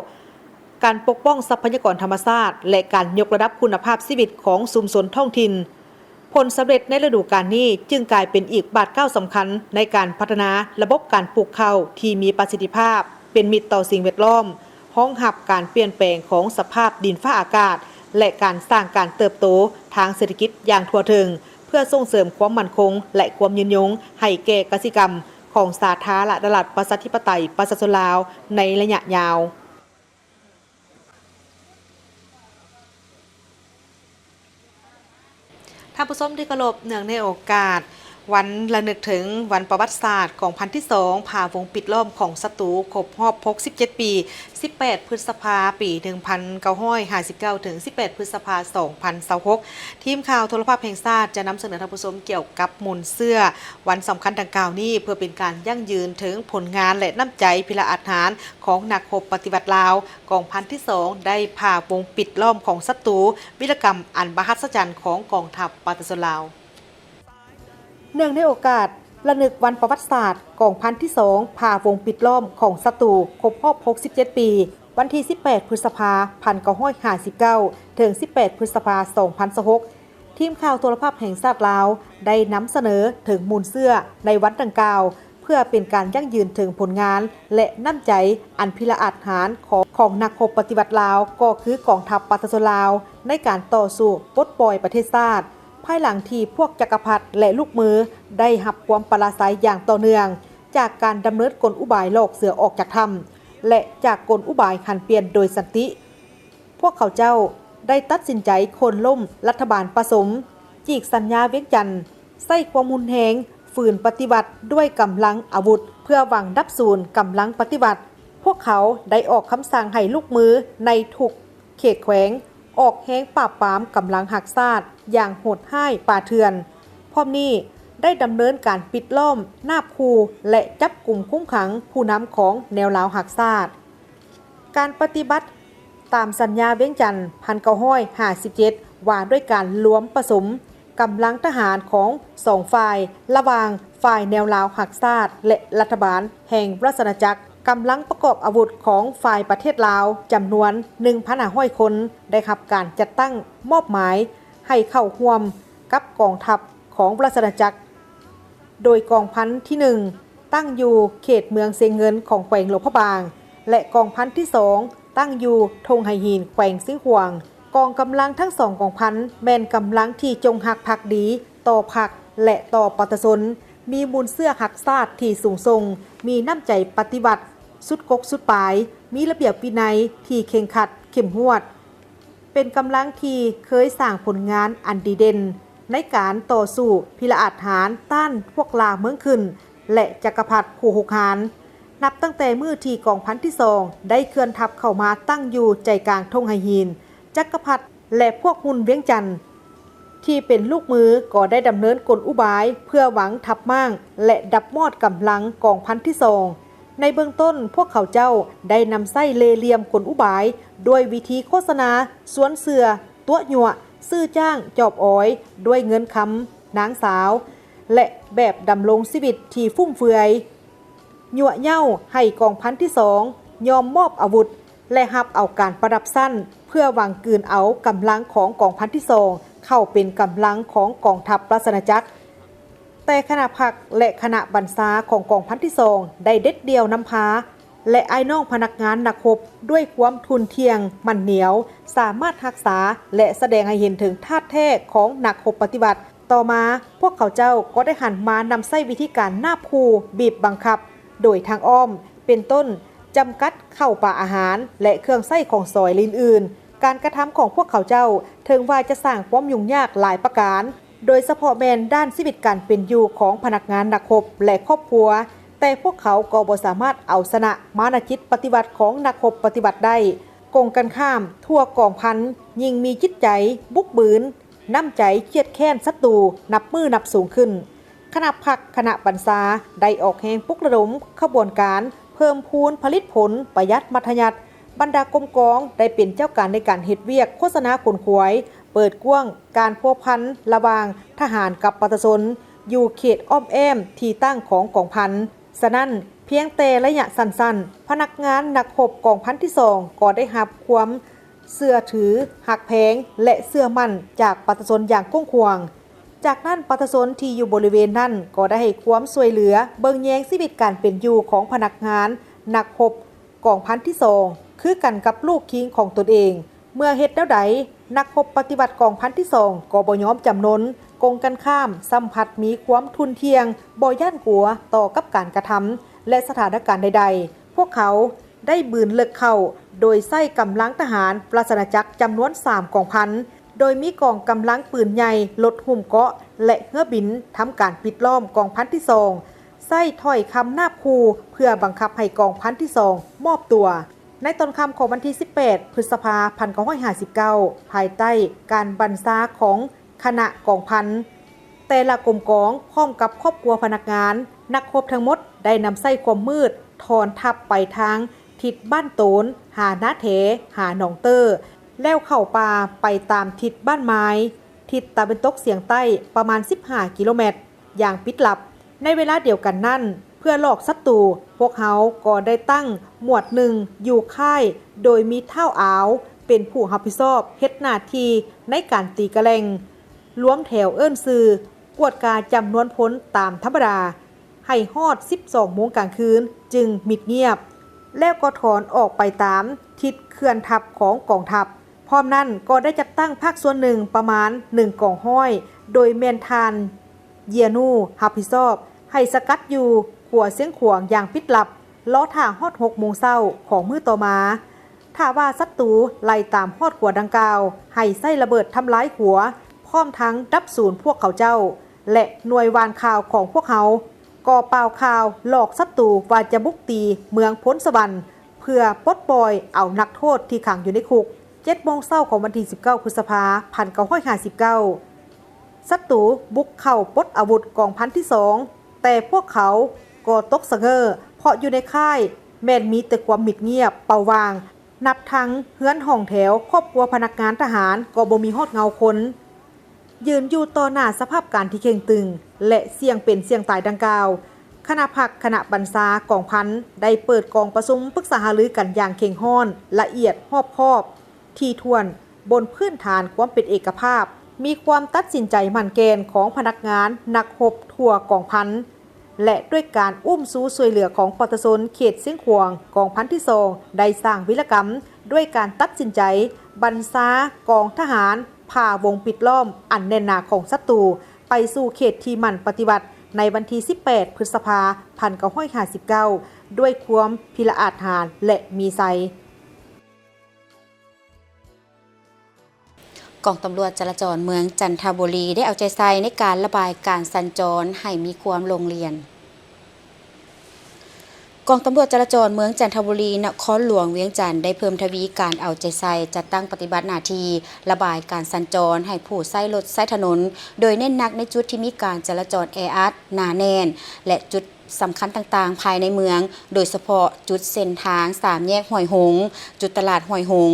ການປົກປ້ອງຊັບພະຍາກອນທຳມະຊາດ ແລະ ການຍົກລະດັບຄຸນນະພາບຊີວິດຂອງຊຸມຊົນທ້ອງຖິ່ນ. ຜົນສຳເລັດໃນລະດູການນີ້ຈຶ່ງກາຍເປັນອີກບາດກ້າວສຳຄັນໃນການພັດທະນາລະບົບການປູກເຂົ້າທີ່ມີປະສິດທິພາບ, ເປັນມິດຕໍ່ສິ່ງແວດລ້ອມ, ຮອງຮັບການປ່ຽນແປງຂອງສະພາບດິນຟ້າອາກາດ ແລະ ການສ້າງການເຕີບໂຕທາງເສດຖະກິດຢ່າງທົ່ວເຖິງ ເພື່ອສົ່ງເສີມຄວາມໝັ້ນຄົງ ແລະ ຄວາມຍືນຍົງໃຫ້ແກ່ກະສິກຳຂອງສາທາລະນະລັດ ປະຊາທິປະໄຕ ປະຊາຊົນລາວ ໃນໄລຍະຍາວ. ທ່ານຜູ້ຊົມທີ່ເຄົາລົບ, ເນື່ອງໃນໂອກາດວັນລະນຶກເຖິງວັນປະຫວັດສາດກອງພັນທີສອງ ພາວົງປິດລ້ອມຂອງສັດຕູ ຄົບຮອບຫົກສິບເຈັດປີ, ສິບແປດ ພຶດສະພາ ປີໜຶ່ງພັນເກົ້າຮ້ອຍຫ້າສິບເກົ້າ ເຖິງ ສິບແປດ ພຶດສະພາ ສອງພັນຊາວຫົກ, ທີມຂ່າວໂທລະພາບແຫ່ງຊາດຈະນຳສະເໜີທ່ານຜູ້ຊົມກ່ຽວກັບມູນເຊື້ອວັນສຳຄັນດັ່ງກ່າວນີ້ ເພື່ອເປັນການຢັ້ງຢືນເຖິງຜົນງານ ແລະ ນ້ຳໃຈພິລະອາດຫານຂອງນັກຮົບປະຕິວັດລາວ. ກອງພັນທີສອງ ໄດ້ພາວົງປິດລ້ອມຂອງສັດຕູ, ວິລະກຳອັນມະຫັດສະຈັນຂອງກອງທັບປະຊາຊົນລາວ. ເນື່ອງໃນໂອກາດລະນຶກວັນປະຫວັດສາດກອງພັນທີສອງ ພາວົງປິດລ້ອມຂອງສັດຕູ ຄົບຮອບຫົກສິບເຈັດປີ, ວັນທີສິບແປດ ພຶດສະພາ ພັນເກົ້າຮ້ອຍຫ້າສິບເກົ້າ ເຖິງ ສິບແປດ ພຶດສະພາ ສອງພັນຊາວຫົກ, ທີມຂ່າວໂທລະພາບແຫ່ງຊາດລາວ ໄດ້ນຳສະເໜີເຖິງມູນເຊື້ອໃນວັນດັ່ງກ່າວ ເພື່ອເປັນການຢັ້ງຢືນເຖິງຜົນງານ ແລະ ນ້ຳໃຈອັນພິລະອາດຫານຂອງ ຂອງນັກຮົບປະຕິວັດລາວ ກໍຄືກອງທັບປະຊາຊົນລາວ ໃນການຕໍ່ສູ້ປົດປ່ອຍປະເທດຊາດ, ພາຍຫຼັງທີ່ພວກຈັກກະພັດ ແລະ ລູກມືໄດ້ຮັບຄວາມປະລາໄຊຢ່າງຕໍ່ເນື່ອງ ຈາກການດຳເນີນກົນອຸບາຍຫຼອກເສືອອອກຈາກຖ້ຳ ແລະ ຈາກກົນອຸບາຍຫັນປ່ຽນໂດຍສັນຕິ. ພວກເຂົາເຈົ້າໄດ້ຕັດສິນໃຈໂຄ່ນລົ້ມລັດຖະບານປະສົມ, ຈີກສັນຍາວຽງຈັນ, ໃຊ້ຄວາມຮຸນແຮງ, ຝືນປະຕິວັດດ້ວຍກຳລັງອາວຸດ ເພື່ອຫວັງດັບສູນກຳລັງປະຕິວັດ. ພວກເຂົາໄດ້ອອກຄຳສັ່ງໃຫ້ລູກມືໃນທຸກເຂດແຂວງ ອອກແຮງປາບປາມກຳລັງຮັກຊາດຢ່າງໂຫດຮ້າຍປ່າເຖື່ອນ. ພ້ອມນີ້ໄດ້ດຳເນີນການປິດລ້ອມ, ນາບຂູ່ ແລະ ຈັບກຸມຄຸມຂັງຜູ້ນຳຂອງແນວລາວຮັກຊາດ. ການປະຕິບັດຕາມສັນຍາວຽງຈັນ ພັນເກົ້າຮ້ອຍຫ້າສິບເຈັດ ວ່າດ້ວຍການລວມປະສົມກຳລັງທະຫານຂອງສອງຝ່າຍ ລະຫວ່າງຝ່າຍແນວລາວຮັກຊາດ ແລະ ລັດຖະບານແຫ່ງລາຊະອານາຈັກ. ກຳລັງປະກອບອາວຸດຂອງຝ່າຍປະເທດລາວຈຳນວນໜຶ່ງພັນຫ້າຮ້ອຍຄົນ ໄດ້ຮັບການຈັດຕັ້ງມອບໝາຍໃຫ້ເຂົ້າຮ່ວມກັບກອງທັບຂອງລາຊະອານາຈັກ. ໂດຍກອງພັນທີໜຶ່ງ ຕັ້ງຢູ່ເຂດເມືອງຊຽງເງິນຂອງແຂວງຫຼວງພະບາງ ແລະ ກອງພັນທີສອງ ຕັ້ງຢູ່ທົ່ງໄຫຫີນແຂວງຊຽງຂວາງ. ກອງກຳລັງທັງສອງກອງພັນແມ່ນກຳລັງທີ່ຈົງຮັກພັກດີຕໍ່ພັກ ແລະ ຕໍ່ປະຊາຊົນ, ມີມູນເຊື້ອຮັກຊາດທີ່ສູງສົ່ງ, ມີນ້ຳໃຈປະຕິວັດສຸດກົກສຸດປາຍ, ມີລະບຽບວິໄນທີ່ເຄັ່ງຄັດເຂັ້ມງວດ. ເປັນກຳລັງທີ່ເຄີຍສ້າງຜົນງານອັນດີເດັ່ນໃນການຕໍ່ສູ້ພິລະອາດຫານຕ້ານພວກລ່າເມືອງຂຶ້ນ ແລະ ຈັກກະພັດຜູ້ຮຸກຮານ. ນັບຕັ້ງແຕ່ມື້ທີ່ກອງພັນທີສອງໄດ້ເຄື່ອນທັບເຂົ້າມາຕັ້ງຢູ່ໃຈກາງທົ່ງໄຫຫີນ, ຈັກກະພັດ ແລະ ພວກຮຸ່ນວຽງຈັນ ທີ່ເປັນລູກມືກໍໄດ້ດຳເນີນກົນອຸບາຍເພື່ອຫວັງທັບມ້າງ ແລະ ດັບມອດກຳລັງກອງພັນທີສອງ. ໃນເບື້ອງຕົ້ນ, ພວກເຂົາເຈົ້າໄດ້ນຳໃຊ້ເລ່ຫຼ່ຽມກົນອຸບາຍດ້ວຍວິທີໂຄສະນາຊວນເຊື່ອ, ຕົວະຍົວະ, ຊື້ຈ້າງ, ຈອບອອຍດ້ວຍເງິນຄຳ, ນາງສາວ ແລະ ແບບດຳລົງຊີວິດທີ່ຟຸມເຟືອຍ. ຍົວະເຍົ້າໃຫ້ກອງພັນທີສອງຍອມມອບອາວຸດ ແລະ ຮັບເອົາການປະດັບຊັ້ນ ເພື່ອຫວັງກືນເອົາກຳລັງຂອງກອງພັນທີສອງເຂົ້າເປັນກຳລັງຂອງກອງທັບລາຊະອານາຈັກ. ແຕ່ຄະນະພັກ ແລະ ຄະນະບັນຊາຂອງກອງພັນທີສອງໄດ້ເດັດດ່ຽວນຳພາ ແລະ ອ້າຍນ້ອງພະນັກງານນັກຮົບດ້ວຍຄວາມທຸ່ນທ່ຽງໝັ້ນໜຽວ, ສາມາດຮັກສາ ແລະ ສະແດງໃຫ້ເຫັນເຖິງທາດແທ້ຂອງນັກຮົບປະຕິວັດ. ຕໍ່ມາ, ພວກເຂົາເຈົ້າກໍໄດ້ຫັນມານຳໃຊ້ວິທີການນາບຂູ່, ບີບບັງຄັບໂດຍທາງອ້ອມ, ເປັນຕົ້ນ, ຈຳກັດເຂົ້າປາອາຫານ ແລະ ເຄື່ອງໃຊ້ຂອງສອຍ ແລະ ອື່ນໆ. ການກະທຳຂອງພວກເຂົາເຈົ້າ, ເຖິງວ່າຈະສ້າງຄວາມຫຍຸ້ງຍາກຫຼາຍປະການ, ໂດຍສະເພາະແມ່ນດ້ານຊີວິດການເປັນຢູ່ຂອງພະນັກງານນັກຮົບ ແລະ ຄອບຄົວ, ຕ່ພວກເຂົາກໍບໍ່ສາມາດເອົາຊະນະມານະຈິດປະຕິວັດຂອງນັກຮົບປະຕິວັດໄດ້. ກົງກັນຂ້າມ, ທົ່ວກອງພັນຍິ່ງມີຈິດໃຈບຸກບືນ, ນ້ຳໃຈຄຽດແຄ້ນສັດຕູນັບມື້ນັບສູງຂຶ້ນ. ຄະນະພັກ, ຄະນະບັນຊາໄດ້ອອກແຮງປຸກລະດົມຂະບວນການເພີ່ມພູນຜະລິດຜົນ, ປະຢັດມັດທະຍັດ. ບັນດາກົມກອງໄດ້ເປັນເຈົ້າການໃນການເຮັດວຽກໂຄສະນາຂົນຂວາຍ, ເປີດກວ້າງການພົວພັນລະຫວ່າງທະຫານກັບປະຊາຊົນ ຢູ່ເຂດອ້ອມແອ້ມທີ່ຕັ້ງຂອງກອງພັນ. ສະນັ້ນ, ພຽງແຕ່ໄລຍະສັ້ນໆ, ພະນັກງານນັກຮົບກອງພັນທີສອງກໍໄດ້ຮັບຄວາມເຊື່ອຖື, ຮັກແພງ ແລະ ເຊື່ອໝັ້ນຈາກປະຊາຊົນຢ່າງກວ້າງຂວາງ. ຈາກນັ້ນ, ປະຊາຊົນທີ່ຢູ່ບໍລິເວນນັ້ນກໍໄດ້ໃຫ້ຄວາມຊ່ວຍເຫຼືອເບິ່ງແຍງຊີວິດການເປັນຢູ່ຂອງພະນັກງານນັກຮົບກອງພັນທີສອງ ຄືກັນກັບລູກຄິງຂອງຕົນເອງ. ເມື່ອເຮັດແນວໃດ, ນັກຮົບປະຕິວັດກອງພັນທີສອງກໍບໍ່ຍອມຈຳນົນ, ກົງກັນຂ້າມ, ຊ້ຳພັດມີຄວາມທຸ່ນທ່ຽງ, ບໍ່ຢ້ານກົວຕໍ່ກັບການກະທຳ ແລະ ສະຖານະການໃດໆ. ພວກເຂົາໄດ້ບືນເລິກເຂົ້າໂດຍໃຊ້ກຳລັງທະຫານລາຊະອານາຈັກຈຳນວນສາມກອງພັນ, ໂດຍມີກອງກຳລັງປືນໃຫຍ່, ລົດຫຸ້ມເກາະ ແລະ ເຮືອບິນທຳການປິດລ້ອມກອງພັນທີສອງ, ໃຊ້ຖ້ອຍຄຳນາບຂູ່ເພື່ອບັງຄັບໃຫ້ກອງພັນທີສອງມອບຕົວ. ໃນຕອນຄ່ຳຂອງວັນທີສິບແປດ ພຶດສະພາ ພັນເກົ້າຮ້ອຍຫ້າສິບເກົ້າ ພາຍໃຕ້ການບັນຊາຂອງຄະນະກອງພັນ, ແຕ່ລະກົມກອງພ້ອມກັບຄອບຄົວພະນັກງານ, ນັກຮົບທັງໝົດໄດ້ນຳໃຊ້ຄວາມມືດ ຖອນທັບໄປທາງທິດບ້ານໂຕນ, ຫານາແຖ, ຫາໜອງເຕີ, ແລ້ວເຂົ້າປ່າໄປຕາມທິດບ້ານມາຍ, ທິດຕາເວັນຕົກສຽງໃຕ້ປະມານສິບຫ້າກິໂລແມັດ ຢ່າງປິດລັບ. ໃນເວລາດຽວກັນນັ້ນ, ເພື່ອຫຼອກສັດຕູ, ພວກເຮົາກໍໄດ້ຕັ້ງໝວດໜຶ່ງຢູ່ຄ້າຍ, ໂດຍມີທ້າວອາວເປັນຜູ້ຮັບຜິດຊອບເຮັດໜ້າທີ່ໃນການຕີກະແຫຼ່ງ, ລວມແຖວເອີ້ນຊື່, ກວດກາຈຳນວນພົນຕາມທຳມະດາ ໃຫ້ຮອດສິບສອງໂມງກາງຄືນຈຶ່ງມິດງຽບ, ແລ້ວກໍຖອນອອກໄປຕາມທິດເຄື່ອນທັບຂອງກອງທັບ. ພ້ອມນັ້ນກໍໄດ້ຈັດຕັ້ງພາກສ່ວນໜຶ່ງປະມານໜຶ່ງກອງຮ້ອຍ ໂດຍແມ່ນທ່ານ ເຢຍນູ ຮັບຜິດຊອບ ໃຫ້ສະກັດຢູ່ຂົວຊຽງຂວາງຢ່າງປິດລັບ, ລໍຖ້າຮອດຫົກໂມງເຊົ້າຂອງມື້ຕໍ່ມາ. ຖ້າວ່າສັດຕູໄລ່ຕາມຮອດຂົວດັ່ງກ່າວ, ໃຫ້ໃຊ້ລະເບີດທຳລາຍຂົວ, ພ້ອມທັງດັບສູນພວກເຂົາເຈົ້າ ແລະ ໜ່ວຍຫວ່ານຂ່າວຂອງພວກເຮົາກໍປ່າວຂ່າວຫຼອກສັດຕູວ່າຈະບຸກຕີເມືອງໂພນສະຫວັນ ເພື່ອປົດປ່ອຍເອົານັກໂທດທີ່ຂັງຢູ່ໃນຄຸກ. ເຈັດໂມງເຊົ້າຂອງວັນທີສິບເກົ້າ ພຶດສະພາ ພັນເກົ້າຮ້ອຍຫ້າສິບເກົ້າ ສັດຕູບຸກເຂົ້າປົດອາວຸດກອງພັນທີສອງ, ແຕ່ພວກເຂົາກໍຕົກສະເຫງ່ ເພາະຢູ່ໃນຄ້າຍແມ່ນມີແຕ່ຄວາມມິດງຽບເປົ່າຫວ່າງ, ນັບທັງເຮືອນຫ້ອງແຖວຄອບຄົວພະນັກງານທະຫານກໍບໍ່ມີຮອດເງົາຄົນ. ຢືນຢູ່ຕໍ່ໜ້າສະພາບການທີ່ເຄັ່ງຕຶງ ແລະ ສ່ຽງເປັນສ່ຽງຕາຍດັ່ງກ່າວ, ຄະນະພັກ, ຄະນະບັນຊາກອງພັນ ໄດ້ເປີດກອງປະຊຸມປຶກສາຫາລືກັນຢ່າງເຄັ່ງຮ້ອນ, ລະອຽດ, ຮອບຄອບ, ຖີ່ຖ້ວນ, ບົນພື້ນຖານຄວາມເປັນເອກະພາບ, ມີຄວາມຕັດສິນໃຈໝັ້ນແກ່ນຂອງພະນັກງານນັກຮົບທົ່ວກອງພັນ ແລະ ດ້ວຍການອຸ້ມຊູຊ່ວຍເຫຼືອຂອງປະຊາຊົນເຂດຊຽງຂວາງ, ກອງພັນທີສອງ ໄດ້ສ້າງວິລະກຳດ້ວຍການຕັດສິນໃຈບັນຊາກອງທະຫານ ຜ່າວົງປິດລ້ອມອັນແໜ້ນໜາຂອງສັດຕູ ໄປສູ່ເຂດທີ່ໝັ້ນປະຕິວັດ ໃນວັນທີສິບແປດ ພຶດສະພາ ພັນເກົ້າຮ້ອຍຫ້າສິບເກົ້າ ດ້ວຍຄວາມພິລະອາດຫານ ແລະ ມີໄຊ. ກອງຕຳຫຼວດຈະລາຈອນເມືອງຈັນທະບູລີ ໄດ້ເອົາໃຈໃສ່ໃນການລະບາຍການສັນຈອນໃຫ້ມີຄວາມໂລ່ງລຽນ. ກອງຕຳຫຼວດຈະລາຈອນເມືອງຈັນທະບູລີ ນະຄອນຫຼວງວຽງຈັນ ໄດ້ເພີ່ມທະວີການເອົາໃຈໃສ່ ຈັດຕັ້ງປະຕິບັດໜ້າທີ່ລະບາຍການສັນຈອນໃຫ້ຜູ້ໃຊ້ລົດໃຊ້ຖະໜົນ, ໂດຍເນັ້ນໜັກໃນຈຸດທີ່ມີການຈະລາຈອນແອອັດ, ໜາແໜ້ນ ແລະ ຈຸດ ສຳຄັນຕ່າງໆພາຍໃນເມືອງ, ໂດຍສະເພາະຈຸດເສັ້ນທາງສາມແຍກຫ້ວຍຫົງ, ຈຸດຕະຫຼາດຫ້ວຍຫົງ,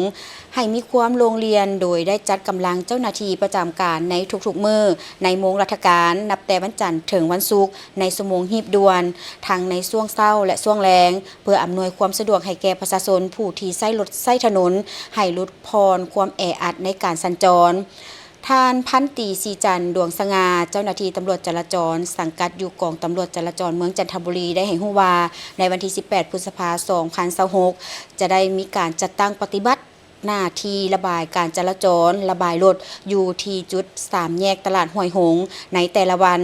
ໃຫ້ມີຄວາມໂລ່ງລຽນ, ໂດຍໄດ້ຈັດກຳລັງເຈົ້າໜ້າທີ່ປະຈຳການໃນທຸກໆມື້, ໃນໂມງລັດຖະການ, ນັບແຕ່ວັນຈັນເຖິງວັນສຸກ, ໃນຊົ່ວໂມງຮີບດ່ວນ, ທັງໃນຊ່ວງເຊົ້າ ແລະ ຊ່ວງແລງ, ເພື່ອອຳນວຍຄວາມສະດວກໃຫ້ແກ່ປະຊາຊົນຜູ້ທີ່ໃຊ້ລົດໃຊ້ຖະໜົນ, ໃຫ້ຫຼຸດຜ່ອນຄວາມແອອັດໃນການສັນຈອນ. ທ່ານພັນຕີ ສີຈັນ ດວງສະຫງ່າ, ເຈົ້າໜ້າທີ່ຕຳຫຼວດຈະລາຈອນ ສັງກັດຢູ່ກອງຕຳຫຼວດຈະລາຈອນເມືອງຈັນທະບູລີ ໄດ້ໃຫ້ຮູ້ວ່າ ໃນວັນທີສິບແປດ ພຶດສະພາ ສອງພັນຊາວຫົກ ຈະໄດ້ມີການຈັດຕັ້ງປະຕິບັດ ໜ້າທີ່ລະບາຍການຈະລາຈອນ, ລະບາຍລົດຢູ່ທີ່ຈຸດສາມແຍກຕະຫຼາດຫ້ວຍຫົງໃນແຕ່ລະວັນ,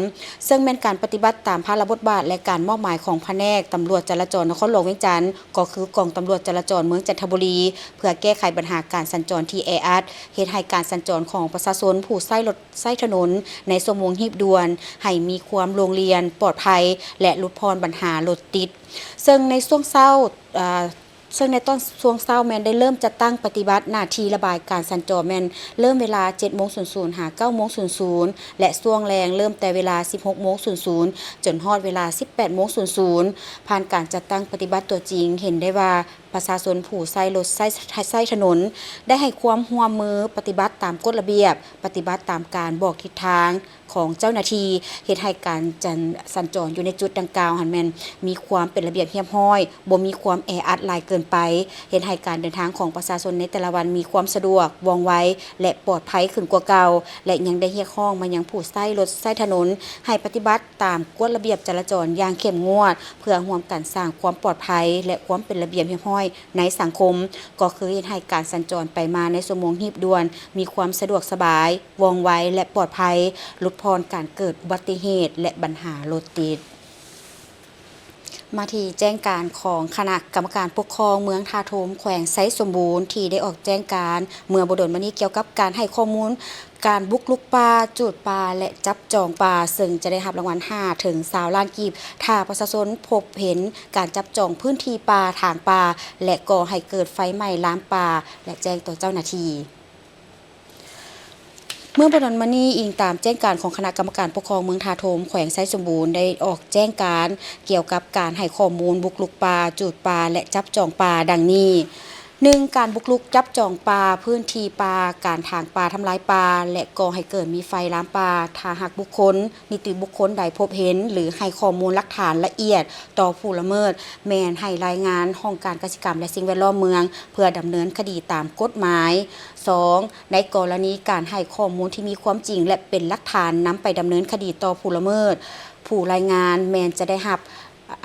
ເຊິ່ງແມ່ນການປະຕິບັດຕາມພາລະບົດບາດ ແລະ ການມອບໝາຍຂອງພະແນກຕຳຫຼວດຈະລາຈອນນະຄອນຫຼວງວຽງຈັນ, ກໍຄືກອງຕຳຫຼວດຈະລາຈອນເມືອງຈັນທະບູລີ, ເພື່ອແກ້ໄຂບັນຫາການສັນຈອນທີ່ແອອັດ, ເຮັດໃຫ້ການສັນຈອນຂອງປະຊາຊົນຜູ້ໃຊ້ລົດໃຊ້ຖະໜົນໃນຊົ່ວໂມງຮີບດ່ວນ ໃຫ້ມີຄວາມໂລ່ງລ່ຽນ, ປອດໄພ ແລະ ຫຼຸດຜ່ອນບັນຫາລົດຕິດ. ເຊິ່ງໃນຊ່ວງເຊົ້າ, ເອີ່, ເຊິ່ງໃນຕອນຊ່ວງເຊົ້າແມ່ນໄດ້ເລີ່ມຈັດຕັ້ງປະຕິບັດໜ້າທີ່ລະບາຍການສັນຈອນແມ່ນເລີ່ມເວລາເຈັດໂມງສູນສູນ ຫາ ເກົ້າໂມງສູນສູນ ແລະ ຊ່ວງແລງເລີ່ມແຕ່ເວລາສິບຫົກໂມງສູນສູນ ຈົນຮອດເວລາສິບແປດໂມງສູນສູນ. ຜ່ານການຈັດຕັ້ງປະຕິບັດຕົວຈິງ ເຫັນໄດ້ວ່າປະຊາຊົນຜູ້ໃຊ້ລົດໃຊ້, ໃຊ້ຖະໜົນ ໄດ້ໃຫ້ຄວາມຮ່ວມມືປະຕິບັດຕາມກົດລະບຽບ, ປະຕິບັດຕາມການບອກທິດທາງ ຂອງເຈົ້າໜ້າທີ່ ເຮັດໃຫ້ການຈັນ ສັນຈອນຢູ່ໃນຈຸດດັ່ງກ່າວຫັ້ນແມ່ນມີຄວາມເປັນລະບຽບຮຽບຮ້ອຍ, ບໍ່ມີຄວາມແອອັດຫຼາຍເກີນໄປ, ເຮັດໃຫ້ການເດີນທາງຂອງປະຊາຊົນໃນແຕ່ລະວັນມີຄວາມສະດວກ, ວ່ອງໄວ ແລະ ປອດໄພຂຶ້ນກວ່າເກົ່າ ແລະ ຍັງໄດ້ຮຽກຮ້ອງມາຍັງຜູ້ໃຊ້ລົດໃຊ້ຖະໜົນ ໃຫ້ປະຕິບັດຕາມກົດລະບຽບຈະລາຈອນຢ່າງເຂັ້ມງວດ ເພື່ອຮ່ວມກັນສ້າງຄວາມປອດໄພ ແລະ ຄວາມເປັນລະບຽບຮຽບຮ້ອຍໃນສັງຄົມ, ກໍຄືເຮັດໃຫ້ການສັນຈອນໄປມາໃນຊົ່ວໂມງຮີບດ່ວນ ມີຄວາມສະດວກສະບາຍ, ວ່ອງໄວ ແລະ ປອດໄພ, ຫຼຸດຜ່ອນການເກີດອຸບັດຕິເຫດ ແລະ ບັນຫາລົດຕິດ. ມາທີ່ແຈ້ງການຂອງຄະນະກຳມະການປົກຄອງເມືອງທ່າໂທມ ແຂວງໄຊສົມບູນ ທີ່ໄດ້ອອກແຈ້ງການເມື່ອບໍ່ດົນມານີ້ ກ່ຽວກັບການໃຫ້ຂໍ້ມູນການບຸກລຸກປ່າ, ຈູດປ່າ ແລະ ຈັບຈອງປ່າ, ເຊິ່ງຈະໄດ້ຮັບລາງວັນຫ້າເຖິງຊາວລ້ານກີບ ຖ້າປະຊາຊົນພົບເຫັນການຈັບຈອງພື້ນທີ່ປ່າ, ຖາງປ່າ ແລະ ກໍ່ໃຫ້ເກີດໄຟໄໝ້ລາມປ່າ ແລະ ແຈ້ງຕໍ່ເຈົ້າໜ້າທີ່. ເມື່ອບໍ່ດົນມານີ້, ອີງຕາມແຈ້ງການຂອງຄະນະກຳມະການປົກຄອງເມືອງທ່າໂທມ ແຂວງໄຊສົມບູນ ໄດ້ອອກແຈ້ງການກ່ຽວກັບການໃຫ້ຂໍ້ມູນບຸກລຸກປ່າ, ຈູດປ່າ ແລະ ຈັບຈອງປ່າ ດັ່ງນີ້: ໜຶ່ງ ການບຸກລຸກຈັບຈອງປ່າ, ພື້ນທີ່ປ່າ, ການຖາງປ່າ, ທຳລາຍປ່າ ແລະ ກໍ່ໃຫ້ເກີດມີໄຟລາມປ່າ, ຖ້າຫາກບຸກຄົນ, ນິຕິບຸກຄົນໃດພົບເຫັນ ຫຼື ໃຫ້ຂໍ້ມູນຫຼັກຖານລະອຽດຕໍ່ຜູ້ລະເມີດ, ແມ່ນໃຫ້ລາຍງານຫ້ອງການກະສິກຳ ແລະ ສິ່ງແວດລ້ອມເມືອງ ເພື່ອດຳເນີນຄະດີຕາມກົດໝາຍ. ສອງ ໃນກໍລະນີການໃຫ້ຂໍ້ມູນທີ່ມີຄວາມຈິງ ແລະ ເປັນຫຼັກຖານນຳໄປດຳເນີນຄະດີຕໍ່ຜູ້ລະເມີດ, ຜູ້ລາຍງານແມ່ນຈະໄດ້ຮັບ,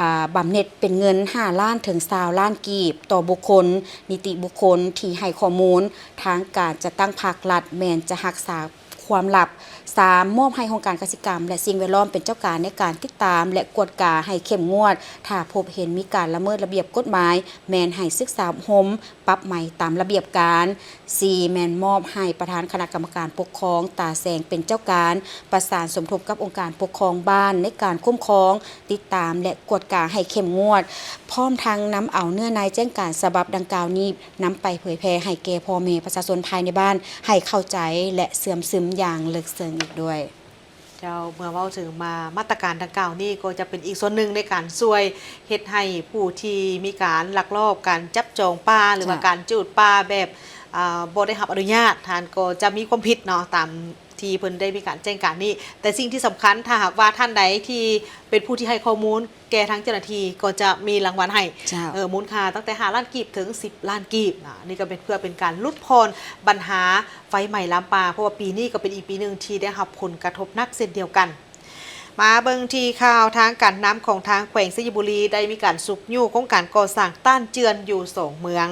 ອາ, ບຳເໜັດເປັນເງິນຫ້າລ້ານເຖິງຊາວລ້ານກີບຕໍ່ບຸກຄົນ, ນິຕິບຸກຄົນທີ່ໃຫ້ຂໍ້ມູນ, ທາງການຈັດຕັ້ງພາກລັດແມ່ນຈະຮັກສາຄວາມລັບ. ສາມ ມອບໃຫ້ຫ້ອງການກະສິກຳ ແລະ ສິ່ງແວດລ້ອມເປັນເຈົ້າການໃນການຕິດຕາມ ແລະ ກວດກາໃຫ້ເຂັ້ມງວດ, ຖ້າພົບເຫັນມີການລະເມີດລະບຽບກົດໝາຍ ແມ່ນໃຫ້ສຶກສາອົບຮົມ, ປັບໃໝຕາມລະບຽບການ. ສີ່ ແມ່ນມອບໃຫ້ປະທານຄະນະກຳມະການປົກຄອງຕາແສງເປັນເຈົ້າການ, ປະສານສົມທົບກັບອົງການປົກຄອງບ້ານໃນການຄຸ້ມຄອງ, ຕິດຕາມ ແລະ ກວດກາໃຫ້ເຂັ້ມງວດ, ພ້ອມທັງນຳເອົາເນື້ອໃນແຈ້ງການສະບັບດັ່ງກ່າວນີ້ ນຳໄປເຜີຍແຜ່ໃຫ້ແກ່ພໍ່ແມ່ປະຊາຊົນພາຍໃນບ້ານໃຫ້ເຂົ້າໃຈ ແລະ ເຊື່ອມຊຶມຢ່າງເລິກເຊິ່ງອີກດ້ວຍ. ເຈົ້າ, ເມື່ອເວົ້າເຖິງມາ ມາດຕະການດັ່ງກ່າວນີ້ ກໍຈະເປັນອີກສ່ວນໜຶ່ງໃນການຊ່ວຍເຮັດໃຫ້ຜູ້ທີ່ມີການລັກລອບການຈັບຈອງປ່າ ຫຼືວ່າ ເຈົ້າ ການຈູດປ່າແບບ, ອາ, ບໍ່ໄດ້ຮັບອະນຸຍາດ, ທ່ານກໍຈະມີຄວາມຜິດເນາະ ຕາມທີ່ເພິ່ນໄດ້ມີການແຈ້ງການນີ້. ແຕ່ສິ່ງທີ່ສຳຄັນ, ຖ້າຫາກວ່າທ່ານໃດທີ່ເປັນຜູ້ທີ່ໃຫ້ຂໍ້ມູນ ແກ່ທາງເຈົ້າໜ້າທີ່ກໍຈະມີລາງວັນໃຫ້, ເຈົ້າ ເອີ ມູນຄ່າຕັ້ງແຕ່ຫ້າລ້ານກີບເຖິງສິບລ້ານກີບນະ. ນີ້ກໍເປັນເພື່ອເປັນການຫຼຸດຜ່ອນບັນຫາໄຟໄໝ້ລາມປ່າ, ເພາະວ່າປີນີ້ກໍເປັນອີກປີໜຶ່ງທີ່ໄດ້ຮັບຜົນກະທົບໜັກເຊັ່ນດຽວກັນ. ມາເບິ່ງທີ່ຂ່າວທາງການນຳຂອງທາງແຂວງໄຊຍະບູລີ ໄດ້ມີການຊຸກຍູ້ໂຄງການກໍ່ສ້າງຕ້ານເຈື່ອນຢູ່ສອງເມືອງ.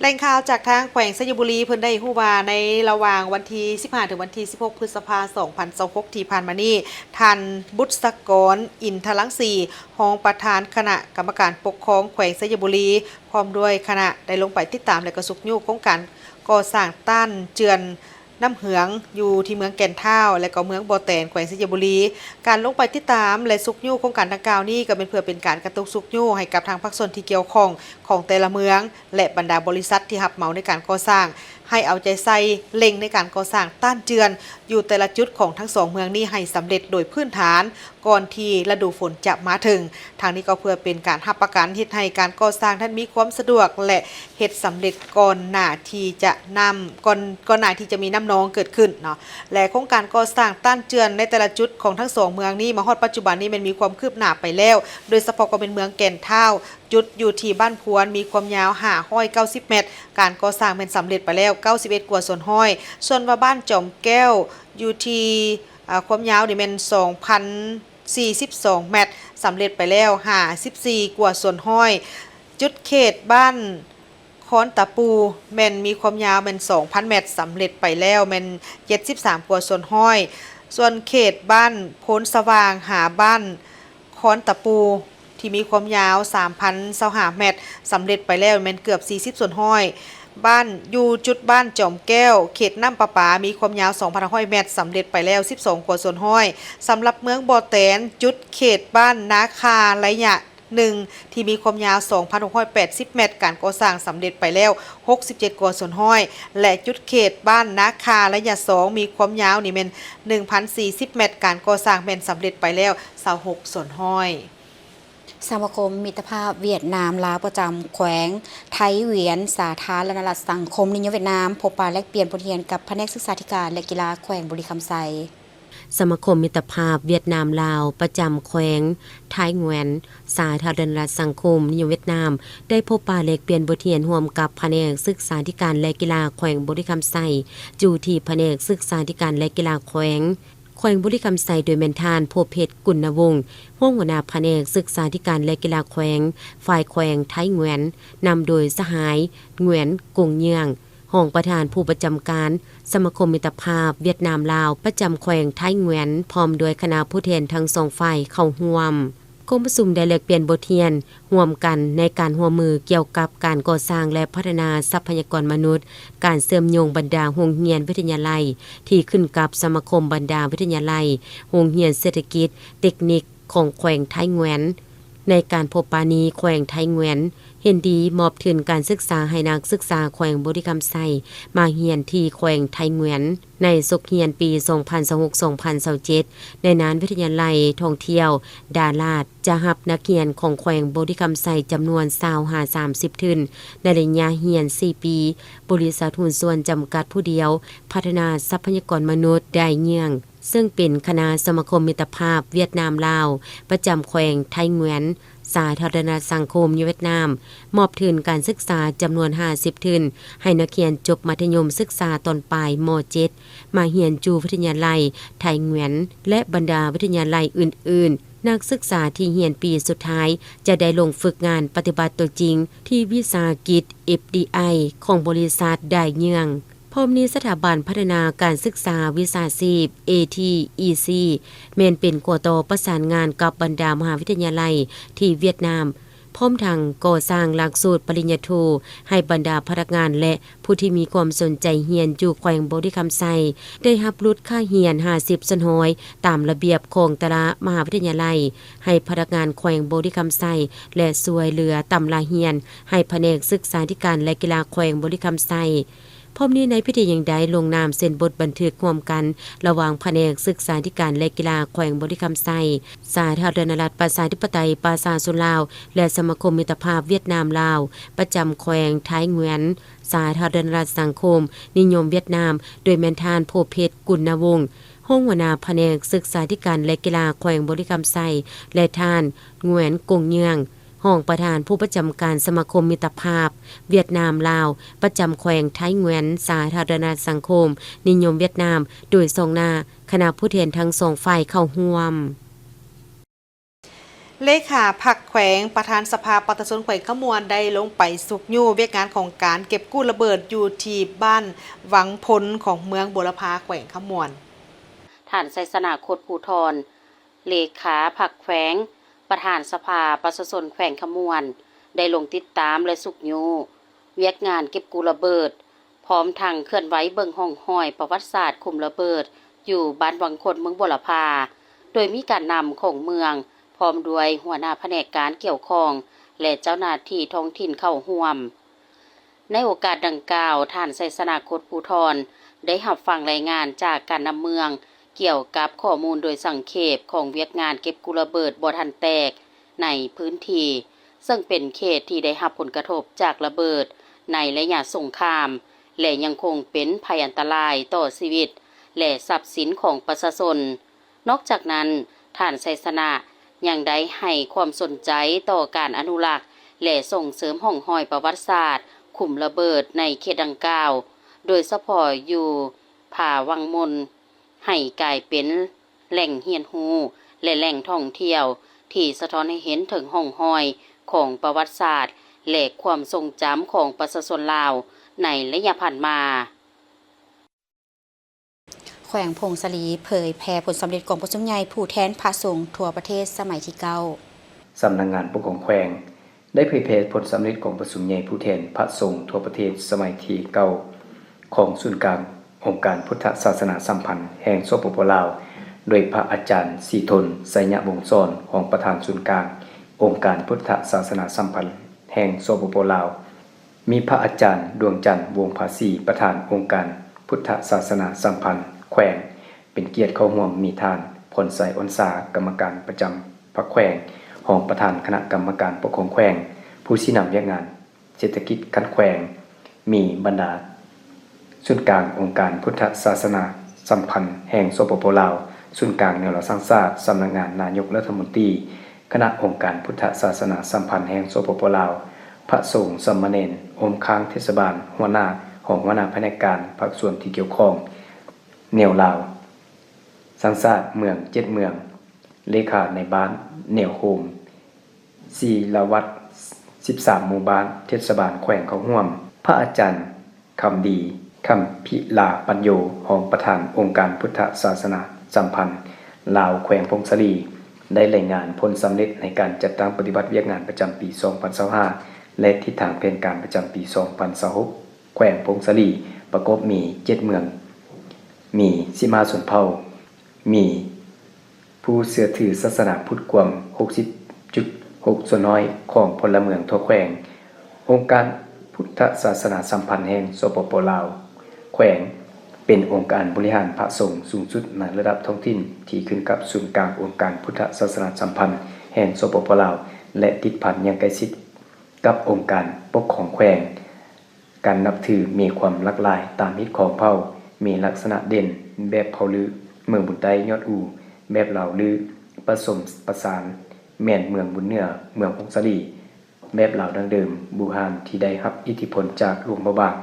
ແຫຼ່ງຂ່າວຈາກທາງແຂວງໄຊຍະບູລີ ເພິ່ນໄດ້ຮູ້ວ່າ ໃນລະຫວ່າງວັນທີສິບຫ້າ ເຖິງວັນທີສິບຫົກ ພຶດສະພາ ສອງພັນຊາວຫົກ ທີ່ຜ່ານມານີ້, ທ່ານ ບຸດສະກອນ ອິນທະລັງສີ ຮອງປະທານຄະນະກຳມະການປົກຄອງແຂວງໄຊຍະບູລີ ພ້ອມດ້ວຍຄະນະ ໄດ້ລົງໄປຕິດຕາມ ແລະ ກໍຊຸກຍູ້ໂຄງການກໍ່ສ້າງຕ້ານເຈື່ອນ ນ້ຳເຫືອງ ຢູ່ທີ່ເມືອງແກ່ນທ້າວ ແລະ ກໍເມືອງບໍ່ແຕນ ແຂວງໄຊຍະບູລີ. ການລົງໄປຕິດຕາມ ແລະ ຊຸກຍູ້ໂຄງການດັ່ງກ່າວນີ້ ກໍແມ່ນເພື່ອເປັນການກະຕຸກຊຸກຍູ້ໃຫ້ກັບທາງພາກສ່ວນທີ່ກ່ຽວຂ້ອງຂອງແຕ່ລະເມືອງ ແລະ ບັນດາບໍລິສັດທີ່ຮັບເໝົາໃນການກໍ່ສ້າງ ໃຫ້ເອົາໃຈໃສ່ເລັ່ງໃນການກໍ່ສ້າງຕ້ານເຈື່ອນຢູ່ແຕ່ລະຈຸດຂອງທັງສອງເມືອງນີ້ໃຫ້ສຳເລັດໂດຍພື້ນຖານ ກ່ອນທີ່ລະດູຝົນຈະມາເຖິງ. ທາງນີ້ກໍເພື່ອເປັນການຮັບປະກັນເຮັດໃຫ້ການກໍ່ສ້າງນັ້ນມີຄວາມສະດວກ ແລະ ເຮັດສຳເລັດກ່ອນໜ້າທີ່ຈະນ້ຳ, ກ່ອນ, ກ່ອນໜ້າທີ່ຈະມີນ້ຳນອງເກີດຂຶ້ນເນາະ. ແລະ ໂຄງການກໍ່ສ້າງຕ້ານເຈື່ອນໃນແຕ່ລະຈຸດຂອງທັງສອງເມືອງນີ້ ມາຮອດປັດຈຸບັນນີ້ແມ່ນມີຄວາມຄືບໜ້າໄປແລ້ວ, ໂດຍສະເພາະກໍແມ່ນເມືອງແກ່ນທ້າວ, ຈຸດຢູ່ທີ່ບ້ານພວນ ມີຄວາມຍາວຫ້າຮ້ອຍເກົ້າສິບແມັດ, ການກໍ່ສ້າງແມ່ນສຳເລັດໄປແລ້ວເກົ້າສິບເອັດກວ່າສ່ວນຮ້ອຍ. ສ່ວນວ່າບ້ານຈອມແກ້ວ ຢູ່ທີ່, ອາ, ຄວາມຍາວນີ້ແມ່ນສອງພັນ ສີ່ສິບສອງແມັດ, ສຳເລັດໄປແລ້ວຫ້າສິບສີ່ກວ່າສ່ວນຮ້ອຍ. ຈຸດເຂດບ້ານ ຄອນຕະປູ ແມ່ນມີຄວາມຍາວແມ່ນສອງພັນແມັດ ສຳເລັດໄປແລ້ວແມ່ນເຈັດສິບສາມກວ່າສ່ວນຮ້ອຍ. ສ່ວນເຂດບ້ານໂພນສະຫວ່າງຫາບ້ານຄອນຕະປູ ທີ່ມີຄວາມຍາວສາມພັນຊາວຫ້າແມັດ ສຳເລັດໄປແລ້ວແມ່ນເກືອບສີ່ສິບສ່ວນຮ້ອຍ. ບ້ານ ຢູ່ຈຸດບ້ານຈອມແກ້ວ ເຂດນ້ຳປະປາ ມີຄວາມຍາວສອງພັນຫ້າຮ້ອຍແມັດ ສຳເລັດໄປແລ້ວສິບສອງກວ່າສ່ວນຮ້ອຍ. ສຳລັບເມືອງບໍ່ແຕນ ຈຸດເຂດບ້ານນາຄາໄລຍະ ໜຶ່ງ ທີ່ມີຄວາມຍາວສອງພັນຫົກຮ້ອຍແປດສິບແມັດ ການກໍ່ສ້າງສຳເລັດໄປແລ້ວຫົກສິບເຈັດກວ່າສ່ວນຮ້ອຍ ແລະ ຈຸດເຂດບ້ານນາຄາໄລຍະສອງ ມີຄວາມຍາວນີ້ແມ່ນໜຶ່ງພັນສີ່ສິບແມັດ ການກໍ່ສ້າງແມ່ນສຳເລັດໄປແລ້ວຊາວຫົກສ່ວນຮ້ອຍ. ສະມາຄົມມິດຕະພາບຫວຽດນາມ-ລາວ ປະຈຳແຂວງໄທຫວຽນ ສາທາລະນະລັດສັງຄົມນິຍົມຫວຽດນາມ ພົບປະແລກປ່ຽນບົດຮຽນກັບພະແນກສຶກສາທິການ ແລະ ກິລາແຂວງບໍລິຄຳໄຊ. ສະມາຄົມມິດຕະພາບຫວຽດນາມ-ລາວ ປະຈຳແຂວງໄທຫງວຽນ ສາທາລະນະລັດສັງຄົມນິຍົມຫວຽດນາມ ໄດ້ພົບປະແລກປ່ຽນບົດຮຽນຮ່ວມກັບພະແນກສຶກສາທິການ ແລະ ກິລາແຂວງບໍລິຄຳໄຊ ຢູ່ທີ່ພະແນກສຶກສາທິການ ແລະ ກິລາແຂວງ ແຂວງບໍລິຄຳໄຊ ໂດຍແມ່ນທ່ານ ພົບເພັດ ກຸນນະວົງ ຮອງຫົວໜ້າພະແນກສຶກສາທິການ ແລະ ກິລາແຂວງ ຝ່າຍແຂວງໄທຫງວຽນ ນຳໂດຍສະຫາຍ ຫງວຽນ ກົງເຍືອງ ຮອງປະທານຜູ້ປະຈຳການສະມາຄົມມິດຕະພາບຫວຽດນາມ-ລາວ ປະຈຳແຂວງໄທຫງວຽນ ພ້ອມດ້ວຍຄະນະຜູ້ແທນທັງສອງຝ່າຍເຂົ້າຮ່ວມ. ກອງປະຊຸມໄດ້ແລກປ່ຽນບົດຮຽນຮ່ວມກັນໃນການຮ່ວມມືກ່ຽວກັບການກໍ່ສ້າງ ແລະ ພັດທະນາຊັບພະຍາກອນມະນຸດ, ການເຊື່ອມໂຍງບັນດາໂຮງຮຽນວິທະຍາໄລທີ່ຂຶ້ນກັບສະມາຄົມບັນດາວິທະຍາໄລ, ໂຮງຮຽນເສດຖະກິດ, ເຕັກນິກ ຂອງແຂວງໄທຫງວຽນ. ໃນການພົບປະນີ້ ແຂວງໄທຫງວຽນເຫັນດີມອບທຶນການສຶກສາໃຫ້ນັກສຶກສາແຂວງບໍລິຄຳໄຊມາຮຽນທີ່ແຂວງໄທຫງວຽນ. ໃນສົກຮຽນປີສອງພັນຊາວຫົກ ສອງພັນຊາວເຈັດ ໃນນາມວິທະຍາໄລທ່ອງທ່ຽວດາລາດ ຈະຮັບນັກຮຽນຂອງແຂວງບໍລິຄຳໄຊຈຳນວນຊາວຫາສາມສິບທຶນ ໃນໄລຍະຮຽນສີ່ປີ. ບໍລິສັດຫຸ້ນສ່ວນຈຳກັດຜູ້ດຽວ ພັດທະນາຊັບພະຍາກອນມະນຸດ ດາຍເຍືອງ ເຊິ່ງເປັນຄະນະສະມາຄົມມິດຕະພາບຫວຽດນາມ-ລາວ ປະຈຳແຂວງໄທຫງວຽນ ສາທາລະນະລັດສັງຄົມຫວຽດນາມ ມອບທຶນການສຶກສາຈຳນວນຫ້າສິບທຶນ ໃຫ້ນັກຮຽນຈົບມັດທະຍົມສຶກສາຕອນປາຍ ມໍເຈັດ ມາຮຽນຢູ່ວິທະຍາໄລໄທຫງວຽນ ແລະ ບັນດາວິທະຍາໄລອື່ນໆ. ນັກສຶກສາທີ່ຮຽນປີສຸດທ້າຍຈະໄດ້ລົງຝຶກງານປະຕິບັດຕົວຈິງທີ່ວິສາຫະກິດ ເອັຟດີໄອ ຂອງບໍລິສັດດາຍເຍືອງ. ພ້ອມນີ້ ສະຖາບັນພັດທະນາການສຶກສາວິຊາຊີບ ເອທີອີຊີ ແມ່ນເປັນຂົວຕໍ່ປະສານງານກັບບັນດາມະຫາວິທະຍາໄລທີ່ຫວຽດນາມ, ພ້ອມທັງກໍ່ສ້າງຫຼັກສູດປະລິນຍາໂທໃຫ້ບັນດາພະນັກງານ ແລະ ຜູ້ທີ່ມີຄວາມສົນໃຈຮຽນຢູ່ແຂວງບໍລິຄຳໄຊ ໄດ້ຮັບຫຼຸດຄ່າຮຽນຫ້າສິບສ່ວນຮ້ອຍ ຕາມລະບຽບຂອງແຕ່ລະມະຫາວິທະຍາໄລ ໃຫ້ພະນັກງານແຂວງບໍລິຄຳໄຊ ແລະ ຊ່ວຍເຫຼືອຕຳລາຮຽນໃຫ້ພະແນກສຶກສາທິການ ແລະ ກິລາແຂວງບໍລິຄຳໄຊ. ພ້ອມນີ້ໃນພິທີຍັງໄດ້ລົງນາມເຊັນບົດບັນທຶກຮ່ວມກັນ ລະຫວ່າງພະແນກສຶກສາທິການ ແລະ ກິລາແຂວງບໍລິຄຳໄຊ, ສາທາລະນະລັດປະຊາທິປະໄຕປະຊາຊົນລາວ ແລະ ສະມາຄົມມິດຕະພາບຫວຽດນາມ-ລາວ ປະຈຳແຂວງໄທຫງວຽນ ສາທາລະນະລັດສັງຄົມນິຍົມຫວຽດນາມ ໂດຍແມ່ນທ່ານ ໂພເພັດ ກຸນນະວົງ ຮອງຫົວໜ້າພະແນກສຶກສາທິການ ແລະ ກິລາແຂວງບໍລິຄຳໄຊ ແລະ ທ່ານ ຫງວຽນ ກົງເຍືອງ ຮອງປະທານຜູ້ປະຈຳການສະມາຄົມມິດຕະພາບຫວຽດນາມ-ລາວ ປະຈຳແຂວງໄທຫງວຽນ ສາທາລະນະລັດສັງຄົມນິຍົມຫວຽດນາມ ໂດຍສ່ອງໜ້າຄະນະຜູ້ແທນທັງສອງຝ່າຍເຂົ້າຮ່ວມ. ເລຂາພັກແຂວງ ປະທານສະພາປະຊາຊົນແຂວງຄຳມ່ວນ ໄດ້ລົງໄປຊຸກຍູ້ວຽກງານຂອງການເກັບກູ້ລະເບີດຢູ່ທີ່ບ້ານວັງພົນ ຂອງເມືອງບົວລະພາ ແຂວງຄຳມ່ວນ. ທ່ານ ໄຊຊະນະ ໂຄດພູທອນ ເລຂາພັກແຂວງ ປະທານສະພາປະຊາຊົນແຂວງຄຳມ່ວນ ໄດ້ລົງຕິດຕາມ ແລະ ຊຸກຍູ້ວຽກງານເກັບກູ້ລະເບີດ, ພ້ອມທັງເຄື່ອນໄຫວເບິ່ງຮ່ອງຮອຍປະຫວັດສາດຂຸມລະເບີດ ຢູ່ບ້ານວັງຄົນ ເມືອງບົວລະພາ, ໂດຍມີການນຳຂອງເມືອງ ພ້ອມດ້ວຍຫົວໜ້າພະແນກການກ່ຽວຂ້ອງ ແລະ ເຈົ້າໜ້າທີ່ທ້ອງຖິ່ນເຂົ້າຮ່ວມ. ໃນໂອກາດດັ່ງກ່າວ, ທ່ານ ໄຊຊະນະ ໂຄດພູທອນ ໄດ້ຮັບຟັງລາຍງານຈາກການນຳເມືອງ ກ່ຽວກັບຂໍ້ມູນໂດຍສັງເຂບຂອງວຽກງານເກັບກູ້ລະເບີດບໍ່ທັນແຕກໃນພື້ນທີ່, ເຊິ່ງເປັນເຂດທີ່ໄດ້ຮັບຜົນກະທົບຈາກລະເບີດໃນໄລຍະສົງຄາມ ແລະ ຍັງຄົງເປັນໄພອັນຕະລາຍຕໍ່ຊີວິດ ແລະ ຊັບສິນຂອງປະຊາຊົນ. ນອກຈາກນັ້ນ, ທ່ານ ໄຊຊະນະ ຍັງໄດ້ໃຫ້ຄວາມສົນໃຈຕໍ່ການອະນຸລັກ ແລະ ສົ່ງເສີມຮ່ອງຮອຍປະຫວັດສາດຂຸມລະເບີດໃນເຂດດັ່ງກ່າວ, ໂດຍສະເພາະຢູ່ຜາວັງມົນ ໃຫ້ກາຍເປັນແຫຼ່ງຮຽນຮູ້ ແລະ ແຫຼ່ງທ່ອງທ່ຽວທີ່ສະທ້ອນໃຫ້ເຫັນເຖິງຮ່ອງຮອຍຂອງປະຫວັດສາດ ແລະ ຄວາມຊົງຈຳຂອງປະຊາຊົນລາວໃນໄລຍະຜ່ານມາ. ແຂວງຜົ້ງສາລີເຜີຍແຜ່ຜົນສຳເລັດກອງປະຊຸມໃຫຍ່ຜູ້ແທນພະສົງທົ່ວປະເທດສະໄໝທີເກົ້າ. ສຳນັກງານປົກຄອງແຂວງ ໄດ້ເຜີຍແຜ່ຜົນສຳເລັດກອງປະຊຸມໃຫຍ່ຜູ້ແທນພະສົງທົ່ວປະເທດສະໄໝທີເກົ້າ ຂອງສູນກາງອົງການພຸດທະສາສະໜາສຳພັນແຫ່ງ ສປປ ລາວ ໂດຍພະອາຈານ ສີທົນ ໄຊຍະວົງສອນ ຮອງປະທານສູນກາງອົງການພຸດທະສາສະໜາສຳພັນແຫ່ງ ສປປ ລາວ, ມີພະອາຈານ ດວງຈັນ ວົງພາສີ ປະທານອົງການພຸດທະສາສະໜາສຳພັນແຂວງ ເປັນກຽດເຂົ້າຮ່ວມ, ມີທ່ານ ພອນໄຊ ອ່ອນສາ ກຳມະການປະຈຳພັກແຂວງ, ຮອງປະທານຄະນະກຳມະການປົກຄອງແຂວງ, ຜູ້ຊີ້ນຳວຽກງານເສດຖະກິດຂັ້ນແຂວງ, ມີບັນດາສູນກາງອົງການພຸດທະສາສະໜາສຳພັນແຫ່ງ ສປປ ລາວ, ສູນກາງແນວລາວສ້າງຊາດ, ສຳນັກງານນາຍົກລັດຖະມົນຕີ, ຄະນະອົງການພຸດທະສາສະໜາສຳພັນແຫ່ງ ສປປ ລາວ, ພະສົງ, ສາມະເນນ, ອົມຄ້າງເທດສະບານ, ຫົວໜ້າ, ຮອງຫົວໜ້າພະແນກການ, ພາກສ່ວນທີ່ກ່ຽວຂ້ອງ, ແນວລາວສ້າງຊາດເມືອງເຈັດເມືອງ, ເລຂານາຍບ້ານ, ແນວໂຮມ, ສີລະວັດ, ສິບສາມໝູ່ບ້ານ, ເທດສະບານແຂວງເຂົ້າຮ່ວມ. ພະອາຈານ ຄຳດີ ຄຳພິລາປັນໂຍ, ຮອງປະທານອົງການພຸດທະສາສະໜາສຳພັນລາວແຂວງຜົ້ງສາລີ ໄດ້ລາຍງານຜົນສຳເລັດໃນການຈັດຕັ້ງປະຕິບັດວຽກງານປະຈຳປີສອງພັນຊາວຫ້າ ແລະ ທິດທາງແຜນການປະຈຳປີສອງພັນຊາວຫົກ ແຂວງຜົ້ງສາລີ ປະກອບມີເຈັດເມືອງ, ມີສິບຫ້າຊົນເຜົ່າ, ມີ ຜູ້ເຊື່ອຖືສາສະໜາພຸດກວມຫົກສິບຈຸດຫົກສ່ວນຮ້ອຍຂອງພົນລະເມືອງທົ່ວແຂວງ. ອົງການພຸດທະສາສະໜາສຳພັນແຫ່ງ ສປປ ລາວ ແຂວງ ເປັນອົງການບໍລິຫານພະສົງສູງສຸດໃນລະດັບທ້ອງຖິ່ນ ທີ່ຂຶ້ນກັບສູນກາງອົງການພຸດທະສາສະໜາສຳພັນແຫ່ງ ສປປ ລາວ ແລະ ຕິດພັນຢ່າງໃກ້ຊິດກັບອົງການປົກຄອງແຂວງ. ການນັບຖືມີຄວາມຫຼາກຫຼາຍຕາມຮີດຄອງເຜົ່າ, ມີລັກສະນະເດັ່ນແບບເຜົ່າລື, ເມືອງບຸນໃຕ້ຍອດອູ, ແບບລາວລື, ປະສົມປະສານ, ແມ່ນເມືອງບຸນເໜືອ, ເມືອງຜົ້ງສາລີ, ແບບລາວດັ້ງເດີມ, ບູຮານ ທີ່ໄດ້ຮັບອິດທິພົນຈາກຫຼວງພະບາງ,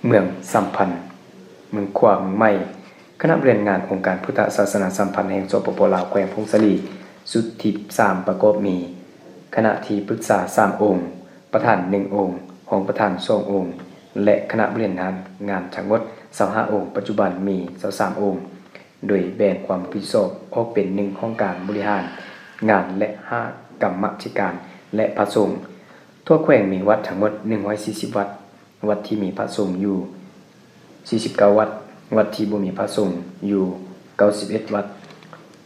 ເມືອງສຳພັນ, ເມືອງຂວາງ, ເມືອງໃໝ່. ຄະນະບໍລິຫານງານອົງການພຸດທະສາສະໜາສຳພັນແຫ່ງ ສປປ ລາວ ແຂວງຜົ້ງສາລີ ຊຸດທີສາມ ປະກອບມີ ຄະນະທີ່ປຶກສາສາມອົງ, ປະທານໜຶ່ງອົງ, ຮອງປະທານສອງອົງ ແລະ ຄະນະບໍລິຫານງານທັງໝົດຊາວຫ້າອົງ, ປັດຈຸບັນມີຊາວສາມອົງ, ໂດຍແບ່ງຄວາມຮັບຜິດຊອບອອກເປັນໜຶ່ງຫ້ອງການບໍລິຫານງານ ແລະ ຫ້າກຳມະທິການ ແລະ ພະສົງ. ທົ່ວແຂວງມີວັດທັງໝົດໜຶ່ງຮ້ອຍສີ່ສິບວັດ, ວັດທີ່ມີພະສົງຢູ່ສີ່ສິບເກົ້າວັດ, ວັດທີ່ບໍ່ມີພະສົງຢູ່ເກົ້າສິບເອັດວັດ,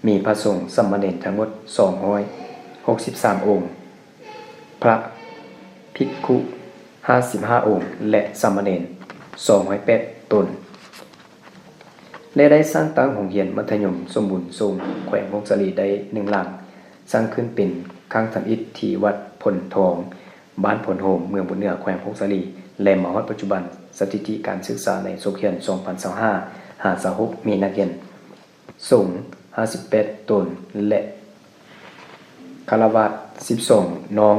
ມີພະສົງສາມະເນນທັງໝົດສອງຮ້ອຍຫົກສິບສາມອົງ, ພະພິກຂຸຫ້າສິບຫ້າອົງ ແລະ ສາມະເນນສອງຮ້ອຍແປດຕົນ ແລະ ໄດ້ສ້າງຕັ້ງໂຮງຮຽນມັດທະຍົມສົມບູນສົງແຂວງຜົ້ງສາລີໄດ້ໜຶ່ງຫຼັງ, ສ້າງຂຶ້ນເປັນຄັ້ງທຳອິດທີ່ວັດໂພນທອງ, ບ້ານໂພນໂຮມ, ເມືອງບຸນເໜືອ, ແຂວງຜົ້ງສາລີ ແລະ ມາຮອດປັດຈຸບັນ, ສະຖິຕິການສຶກສາໃນສົກຮຽນສອງພັນຊາວຫ້າ ຫາ ຊາວຫົກ ມີນັກຮຽນສົງຫ້າສິບແປດຕົນ ແລະ ຄາລະວາດສິບສອງນ້ອງ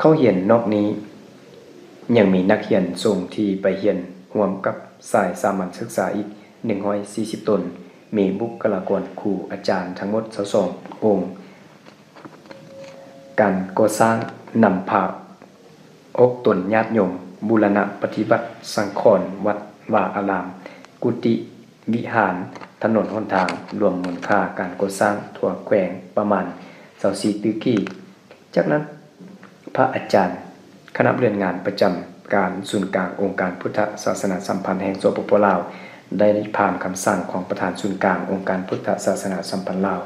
ເຂົ້າຮຽນ. ນອກນີ້ຍັງມີນັກຮຽນສົງທີ່ໄປຮຽນຮ່ວມກັບສາຍສາມັນສຶກສາອີກໜຶ່ງຮ້ອຍສີ່ສິບຕົນ, ມີບຸກຄະລາກອນ, ຄູ, ອາຈານ ທັງໝົດຊາວສອງອົງ. ການກໍ່ສ້າງນຳພາອອກຕົນຍາດໂຍມ, ບູລະນະປະຕິບັດສັງຂອນວັດວາອາລາມ, ກຸຕິວິຫານ, ຖະໜົນຫົນທາງ, ລວມມູນຄ່າການກໍ່ສ້າງທົ່ວແຂວງປະມານຊາວສີ່ຕື້ກີບ. ຈາກນັ້ນ, ພະອາຈານ ຄະນະບໍລິຫານງານປະຈຳການສູນກາງອົງການພຸດທະສາສະໜາສຳພັນແຫ່ງ ສປປ ລາວ ໄດ້ຜ່ານຄຳສັ່ງຂອງປະທານສູນກາງອົງການພຸດທະສາສະໜາສຳພັນລາວ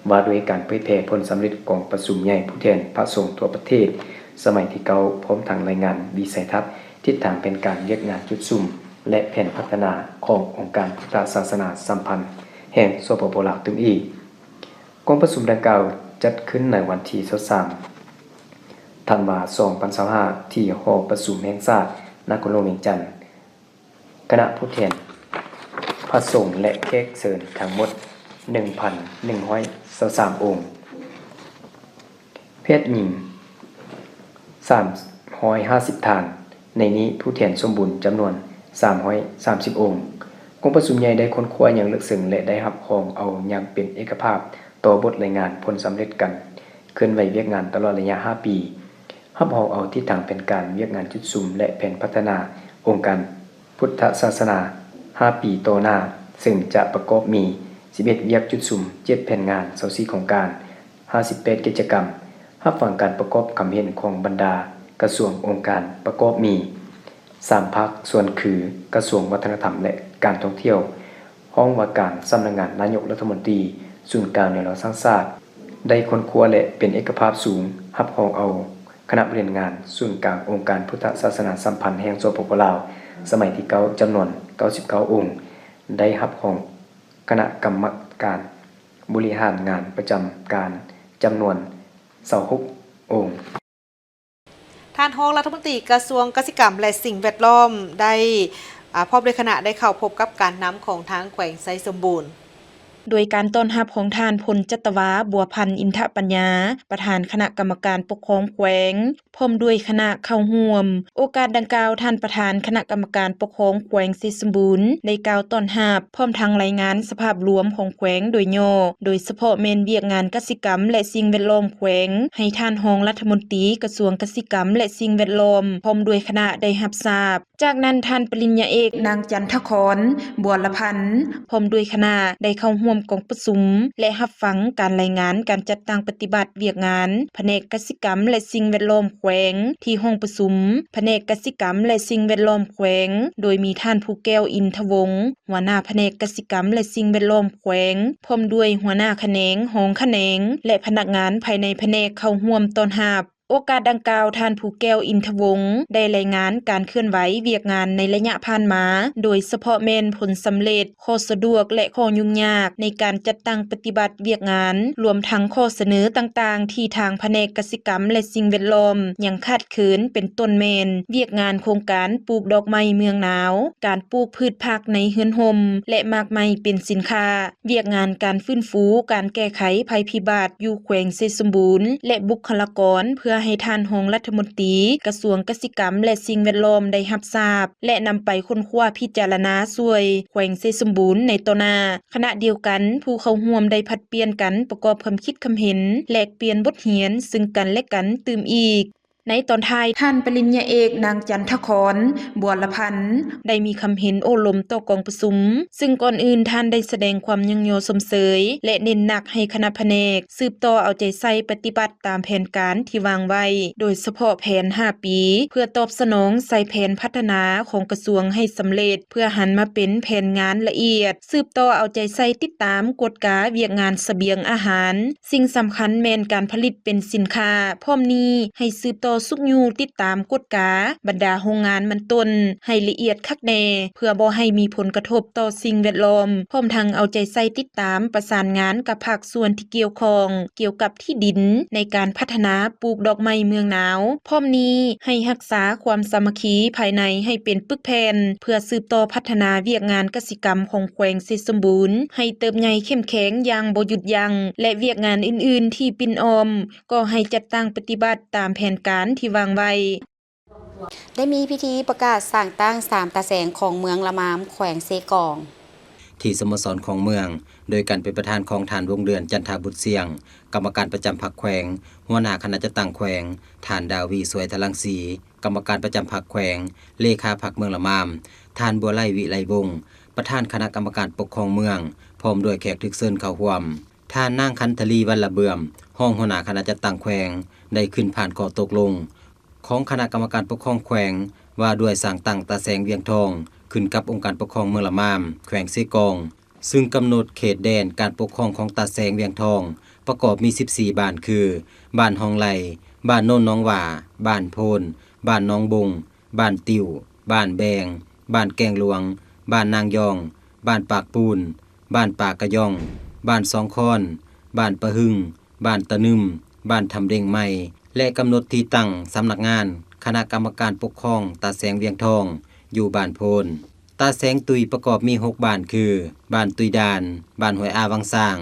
ວ່າດ້ວຍການເຜີຍແຜ່ຜົນສຳເລັດກອງປະຊຸມໃຫຍ່ຜູ້ແທນພະສົງທົ່ວປະເທດສະໄໝທີເກົ້າ ພ້ອມທັງລາຍງານວິໄສທັດ, ທິດທາງແຜນການວຽກງານຈຸດສຸມ ແລະ ແຜນພັດທະນາຂອງອົງການພຸດທະສາສະໜາສຳພັນແຫ່ງ ສປປ ລາວ ຕື່ມອີກ. ກອງປະຊຸມດັ່ງກ່າວຈັດຂຶ້ນໃນວັນທີຊາວສາມ ທັນວາ ສອງພັນຊາວຫ້າ ທີ່ຫໍປະຊຸມແຫ່ງຊາດ ນະຄອນຫຼວງວຽງຈັນ. ຄະນະຜູ້ແທນພະສົງ ແລະ ແຂກເຊີນທັງໝົດໜຶ່ງພັນໜຶ່ງຮ້ອຍຊາວສາມອົງ. ແພດຍິງສາມຮ້ອຍຫ້າສິບທ່ານ, ໃນນີ້ຜູ້ແທນສົມບູນຈຳນວນສາມຮ້ອຍສາມສິບອົງ. ກອງປະຊຸມໃຫຍ່ໄດ້ຄົ້ນຄວ້າຢ່າງເລິກເຊິ່ງ ແລະ ໄດ້ຮັບຮອງເອົາຢ່າງເປັນເອກະພາບຕໍ່ບົດລາຍງານຜົນສຳເລັດການເຄື່ອນໄຫວວຽກງານຕະຫຼອດໄລຍະຫ້າປີ ຮັບຮອງເອົາທິດທາງແຜນການວຽກງານຈຸດສຸມ ແລະ ແຜນພັດທະນາອົງການພຸດທະສາສະໜາຫ້າປີຕໍ່ໜ້າ, ເຊິ່ງຈະປະກອບມີສິບເອັດວຽກຈຸດສຸມ, ເຈັດແຜນງານ, ຊາວສີ່ໂຄງການ, ຫ້າສິບແປດກິດຈະກຳ. ຮັບຟັງການປະກອບຄຳເຫັນຂອງບັນດາກະຊວງອົງການປະກອບມີ ສາມພາກສ່ວນຄື ກະຊວງວັດທະນະທຳ ແລະ ການທ່ອງທ່ຽວ, ຫ້ອງວ່າການສຳນັກງານນາຍົກລັດຖະມົນຕີ, ສູນກາງແນວລາວສ້າງຊາດ ໄດ້ຄົ້ນຄວ້າ ແລະ ເປັນເອກະພາບສູງ, ຮັບຮອງເອົາຄະນະບໍລິຫານງານສູນກາງອົງການພຸດທະສາສະໜາສຳພັນແຫ່ງ ສປປ ລາວ ສະໄໝທີເກົ້າ ຈຳນວນເກົ້າສິບເກົ້າອົງ, ໄດ້ຮັບຮອງຄະນະກຳມະການບໍລິຫານງານປະຈຳການຈຳນວນຊາວຫົກອົງ. ທ່ານຮອງລັດຖະມົນຕີກະຊວງກະສິກຳ ແລະ ສິ່ງແວດລ້ອມ ໄດ້ ອາ ພ້ອມດ້ວຍຄະນະ ໄດ້ເຂົ້າພົບກັບການນຳຂອງທາງແຂວງໄຊສົມບູນ ໂດຍການຕ້ອນຮັບຂອງທ່ານ ພົນຈັດຕະວາ ບົວພັນ ອິນທະປັນຍາ ປະທານຄະນະກຳມະການປົກຄອງແຂວງ ພ້ອມດ້ວຍຄະນະເຂົ້າຮ່ວມ. ໂອກາດດັ່ງກ່າວ, ທ່ານປະທານຄະນະກຳມະການປົກຄອງແຂວງໄຊສົມບູນ ໄດ້ກ່າວຕ້ອນຮັບ ພ້ອມທັງລາຍງານສະພາບລວມຂອງແຂວງໂດຍຫຍໍ້, ໂດຍສະເພາະແມ່ນວຽກງານກະສິກຳ ແລະ ສິ່ງແວດລ້ອມແຂວງ ໃຫ້ທ່ານຮອງລັດຖະມົນຕີກະຊວງກະສິກຳ ແລະ ສິ່ງແວດລ້ອມ ພ້ອມດ້ວຍຄະນະໄດ້ຮັບຊາບ. ຈາກນັ້ນ, ທ່ານປະລິນຍາເອກ ນາງ ຈັນທະຄອນ ບົວລະພັນ ພ້ອມດ້ວຍຄະນະ ໄດ້ເຂົ້າຮ່ວມກອງປະຊຸມ ແລະ ຮັບຟັງການລາຍງານການຈັດຕັ້ງປະຕິບັດວຽກງານພະແນກກະສິກຳ ແລະ ສິ່ງແວດລ້ອມແຂວງ ທີ່ຫ້ອງປະຊຸມພະແນກກະສິກຳ ແລະ ສິ່ງແວດລ້ອມແຂວງ, ໂດຍມີທ່ານ ພູແກ້ວ ອິນທະວົງ ຫົວໜ້າພະແນກກະສິກຳ ແລະ ສິ່ງແວດລ້ອມແຂວງ ພ້ອມດ້ວຍຫົວໜ້າຂະແໜງ, ຮອງຂະແໜງ ແລະ ພະນັກງານພາຍໃນພະແນກເຂົ້າຮ່ວມຕ້ອນຮັບ. ໂອກາດດັ່ງກ່າວ, ທ່ານ ພູແກ້ວ ອິນທະວົງ ໄດ້ລາຍງານການເຄື່ອນໄຫວວຽກງານໃນໄລຍະຜ່ານມາ, ໂດຍສະເພາະແມ່ນຜົນສຳເລັດ, ຂໍ້ສະດວກ ແລະ ຂໍ້ຫຍຸ້ງຍາກໃນການຈັດຕັ້ງປະຕິບັດວຽກງານ, ລວມທັງຂໍ້ສະເໜີຕ່າງໆ ທີ່ທາງພະແນກກະສິກຳ ແລະ ສິ່ງແວດລ້ອມ ຍັງຂາດເຂີນ, ເປັນຕົ້ນແມ່ນວຽກງານໂຄງການປູກດອກໄມ້ເມືອງໜາວ, ການປູກພືດຜັກໃນເຮືອນຮົ່ມ ແລະ ໝາກໄມ້ເປັນສິນຄ້າ. ວຽກງານການຟື້ນຟູ, ການແກ້ໄຂໄພພິບັດຢູ່ແຂວງໄຊສົມບູນ ແລະ ບຸກຄະລາກອນ ເພື່ອໃຫ້ທ່ານຮອງລັດຖະມົນຕີກະຊວງກະສິກຳ ແລະ ສິ່ງແວດລ້ອມໄດ້ຮັບຊາບ ແລະ ນຳໄປຄົ້ນຄວ້າພິຈາລະນາຊ່ວຍແຂວງໄຊສົມບູນໃນຕໍ່ໜ້າ. ຂະນະດຽວກັນ, ຜູ້ເຂົ້າຮ່ວມໄດ້ຜັດປ່ຽນກັນປະກອບຄຳຄິດຄຳເຫັນ, ແລກປ່ຽນບົດຮຽນຊຶ່ງກັນ ແລະ ກັນຕື່ມອີກ. ໃນຕອນທ້າຍ, ທ່ານປະລິນຍາເອກ ນາງ ຈັນທະຄອນ ບົວລະພັນ ໄດ້ມີຄຳເຫັນໂອ້ລົມຕໍ່ກອງປະຊຸມ, ຊຶ່ງກ່ອນອື່ນທ່ານໄດ້ສະແດງຄວາມຍ້ອງຍໍຊົມເຊີຍ ແລະ ເນັ້ນໜັກໃຫ້ຄະນະພະແນກສືບຕໍ່ເອົາໃຈໃສ່ປະຕິບັດຕາມແຜນການທີ່ວາງໄວ້, ໂດຍສະເພາະແຜນຫ້າປີ ເພື່ອຕອບສະໜອງໃສ່ແຜນພັດທະນາຂອງກະຊວງໃຫ້ສຳເລັດ, ເພື່ອຫັນມາເປັນແຜນງານລະອຽດ, ສືບຕໍ່ເອົາໃຈໃສ່ຕິດຕາມກວດກາວຽກງານສະບຽງອາຫານ, ສິ່ງສຳຄັນແມ່ນການຜະລິດເປັນສິນຄ້າ. ພ້ອມນີ້ໃຫ້ສືບຕໍ່ຊຸກຍູ້ຕິດຕາມກວດກາບັນດາໂຮງງານມັນຕົ້ນໃຫ້ລະອຽດຄັກແນ່ ເພື່ອບໍ່ໃຫ້ມີຜົນກະທົບຕໍ່ສິ່ງແວດລ້ອມ, ພ້ອມທັງເອົາໃຈໃສ່ຕິດຕາມປະສານງານກັບພາກສ່ວນທີ່ກ່ຽວຂ້ອງກ່ຽວກັບທີ່ດິນໃນການພັດທະນາປູກດອກໄມ້ເມືອງໜາວ. ພ້ອມນີ້ໃຫ້ຮັກສາຄວາມສາມັກຄີພາຍໃນໃຫ້ເປັນປຶກແຜ່ນ ເພື່ອສືບຕໍ່ພັດທະນາວຽກງານກະສິກຳຂອງແຂວງໄຊສົມບູນໃຫ້ເຕີບໃຫຍ່ເຂັ້ມແຂງຢ່າງບໍ່ຢຸດຢັ້ງ ແລະ ວຽກງານອື່ນໆທີ່ປິ່ນອ້ອມກໍໃຫ້ຈັດຕັ້ງປະຕິບັດຕາມແຜນການທີ່ວາງໄວ້. ໄດ້ມີພິທີປະກາດສ້າງຕັ້ງສາມຕາແສງຂອງເມືອງລະມາມ ແຂວງເຊກອງ ທີ່ສະໂມສອນຂອງເມືອງ ໂດຍການເປັນປະທານຂອງທ່ານ ວົງເດືອນ ຈັນທະບຸດຊຽງ ກຳມະການປະຈຳພັກແຂວງ, ຫົວໜ້າຄະນະຈັດຕັ້ງແຂວງ, ທ່ານ ດາວີ ສວຍທະລັງສີ ກຳມະການປະຈຳພັກແຂວງ, ເລຂາພັກເມືອງລະມາມ, ທ່ານ ບົວໄລ ວິໄລວົງ ປະທານຄະນະກຳມະການປົກຄອງເມືອງ ພ້ອມດ້ວຍແຂກຖືກເຊີນເຂົ້າຮ່ວມ. ທ່ານນາງ ຂັນທະລີ ວັນລະເບືອມ ຮອງຫົວໜ້າຄະນະຈັດຕັ້ງແຂວງ ໄດ້ຂຶ້ນຜ່ານຂໍ້ຕົກລົງຂອງຄະນະກຳມະການປົກຄອງແຂວງ ວ່າດ້ວຍສ້າງຕັ້ງຕາແສງວຽງທອງ ຂຶ້ນກັບອົງການປົກຄອງເມືອງລະມາມ ແຂວງເຊກອງ, ຊຶ່ງກຳນົດເຂດແດນການປົກຄອງຂອງຕາແສງວຽງທອງ ປະກອບມີສິບສີ່ບ້ານ ຄື ບ້ານຮ່ອງໄລ່, ບ້ານໂນນໜອງຫວ້າ, ບ້ານໂພນ, ບ້ານໜອງບົງ, ບ້ານຕິ້ວ, ບ້ານແບງ, ບ້ານແກ້ງຫຼວງ, ບ້ານນາງຢອງ, ບ້ານປາກປູນ, ບ້ານປາກກະຢອງ, ບ້ານສອງຄອນ, ບ້ານປະຫຶງ, ບ້ານຕະໜຶມ, ບ້ານທຳເດັງໃໝ່ ແລະ ກຳນົດທີ່ຕັ້ງສຳນັກງານຄະນະກຳມະການປົກຄອງຕາແສງວຽງທອງ ຢູ່ບ້ານໂພນ. ຕາແສງຕຸຍປະກອບມີຫົກບ້ານ ຄື ບ້ານຕຸຍດານ, ບ້ານຫ້ວຍອາວັງຊ້າງ,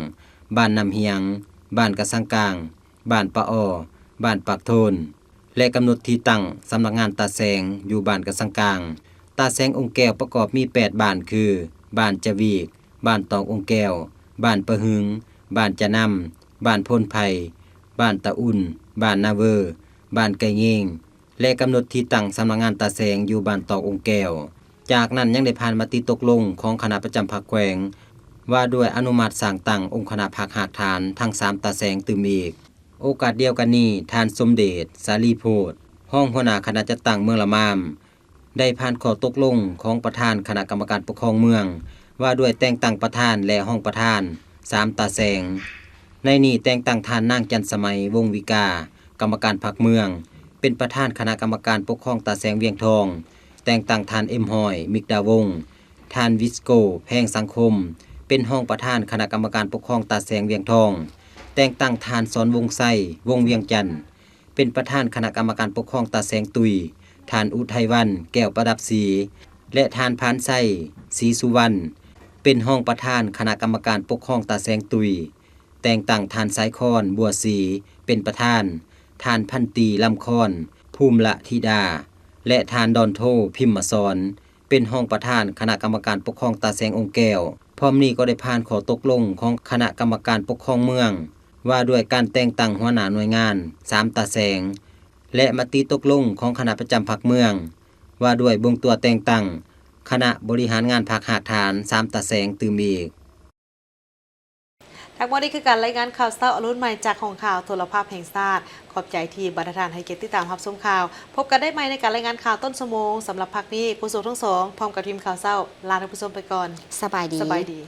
ບ້ານນ້ຳຮຽງ, ບ້ານກະສັງກາງ, ບ້ານປະອໍ, ບ້ານປາກໂທນ ແລະ ກຳນົດທີ່ຕັ້ງສຳນັກງານຕາແສງຢູ່ບ້ານກະສັງກາງ. ຕາແສງອົງແກ້ວປະກອບມີແປດບ້ານ ຄື ບ້ານຈະຫວີກ, ບ້ານຕອງອົງແກ້ວ, ບ້ານປະຫຶງ, ບ້ານຈະນຳ, ບ້ານໂພນໄຜ່, ບ້ານຕາອຸ່ນ, ບ້ານນາເວີ, ບ້ານໄກ່ເງງ ແລະ ກຳນົດທີ່ຕັ້ງສຳນັກງານຕາແສງຢູ່ບ້ານຕອກອົງແກ້ວ. ຈາກນັ້ນຍັງໄດ້ຜ່ານມະຕິຕົກລົງຂອງຄະນະປະຈຳພັກແຂວງ ວ່າດ້ວຍອະນຸມັດສ້າງຕັ້ງອົງຄະນະພັກຮາກຖານທັງສາມຕາແສງຕື່ມອີກ. ໂອກາດດຽວກັນນີ້, ທ່ານ ສົມເດດ ສາລີໂພດ ຮອງຫົວໜ້າຄະນະຈັດຕັ້ງເມືອງລະມາມ ໄດ້ຜ່ານຂໍ້ຕົກລົງຂອງປະທານຄະນະກຳມະການປົກຄອງເມືອງ ວ່າດ້ວຍແຕ່ງຕັ້ງປະທານ ແລະ ຮອງປະທານ ສາມຕາແສງ. ໃນນີ້ແຕ່ງຕັ້ງທ່ານນາງ ຈັນສະໄໝ ວົງວິກາ ກຳມະການພັກເມືອງ ເປັນປະທານຄະນະກຳມະການປົກຄອງຕາແສງວຽງທອງ, ແຕ່ງຕັ້ງທ່ານ ເອັມ ຮ້ອຍ ມິກດາວົງ, ທ່ານ ວິສໂກ ແພງສັງຄົມ ເປັນຮອງປະທານຄະນະກຳມະການປົກຄອງຕາແສງວຽງທອງ, ແຕ່ງຕັ້ງທ່ານ ສອນວົງໄຊ ວົງວຽງຈັນ ເປັນປະທານຄະນະກຳມະການປົກຄອງຕາແສງຕຸຍ, ທ່ານ ອຸໄທວັນ ແກ້ວປະດັບສີ ແລະ ທ່ານ ພານໄຊ ສີສຸວັນ ເປັນຮອງປະທານຄະນະກຳມະການປົກຄອງຕາແສງຕຸຍ, ແຕ່ງຕັ້ງທ່ານ ສາຍຄອນ ບົວສີ ເປັນປະທານ, ທ່ານ ພັນຕີ ລຳຄອນ ພູມລະທິດາ ແລະ ທ່ານ ດອນໂທ ພິມມະສອນ ເປັນຮອງປະທານຄະນະກຳມະການປົກຄອງຕາແສງອົງແກ້ວ. ພ້ອມນີ້ກໍໄດ້ຜ່ານຂໍ້ຕົກລົງຂອງຄະນະກຳມະການປົກຄອງເມືອງ ວ່າດ້ວຍການແຕ່ງຕັ້ງຫົວໜ້າໜ່ວຍງານສາມຕາແສງ ແລະ ມະຕິຕົກລົງຂອງຄະນະປະຈຳພັກເມືອງ ວ່າດ້ວຍບົ່ງຕົວແຕ່ງຕັ້ງຄະນະບໍລິຫານງານພັກຮາກຖານສາມຕາແສງຕື່ມອີກ. ທັງໝົດນີ້ຄືການລາຍງານຂ່າວເຊົ້າອະລຸນໃໝ່ຈາກຫ້ອງຂ່າວໂທລະພາບແຫ່ງຊາດ. ຂອບໃຈທີ່ບັນດາທ່ານໃຫ້ກຽດຕິດຕາມຮັບຊົມຂ່າວ. ພົບກັນໄດ້ໃໝ່ໃນການລາຍງານຂ່າວຕົ້ນຊົ່ວໂມງ. ສຳລັບພາກນີ້, ໂຄສົກທັງສອງ ພ້ອມກັບທີມຂ່າວເຊົ້າ ລາທ່ານຜູ້ຊົມໄປກ່ອນ. ສະບາຍດີ. ສະບາຍດີ.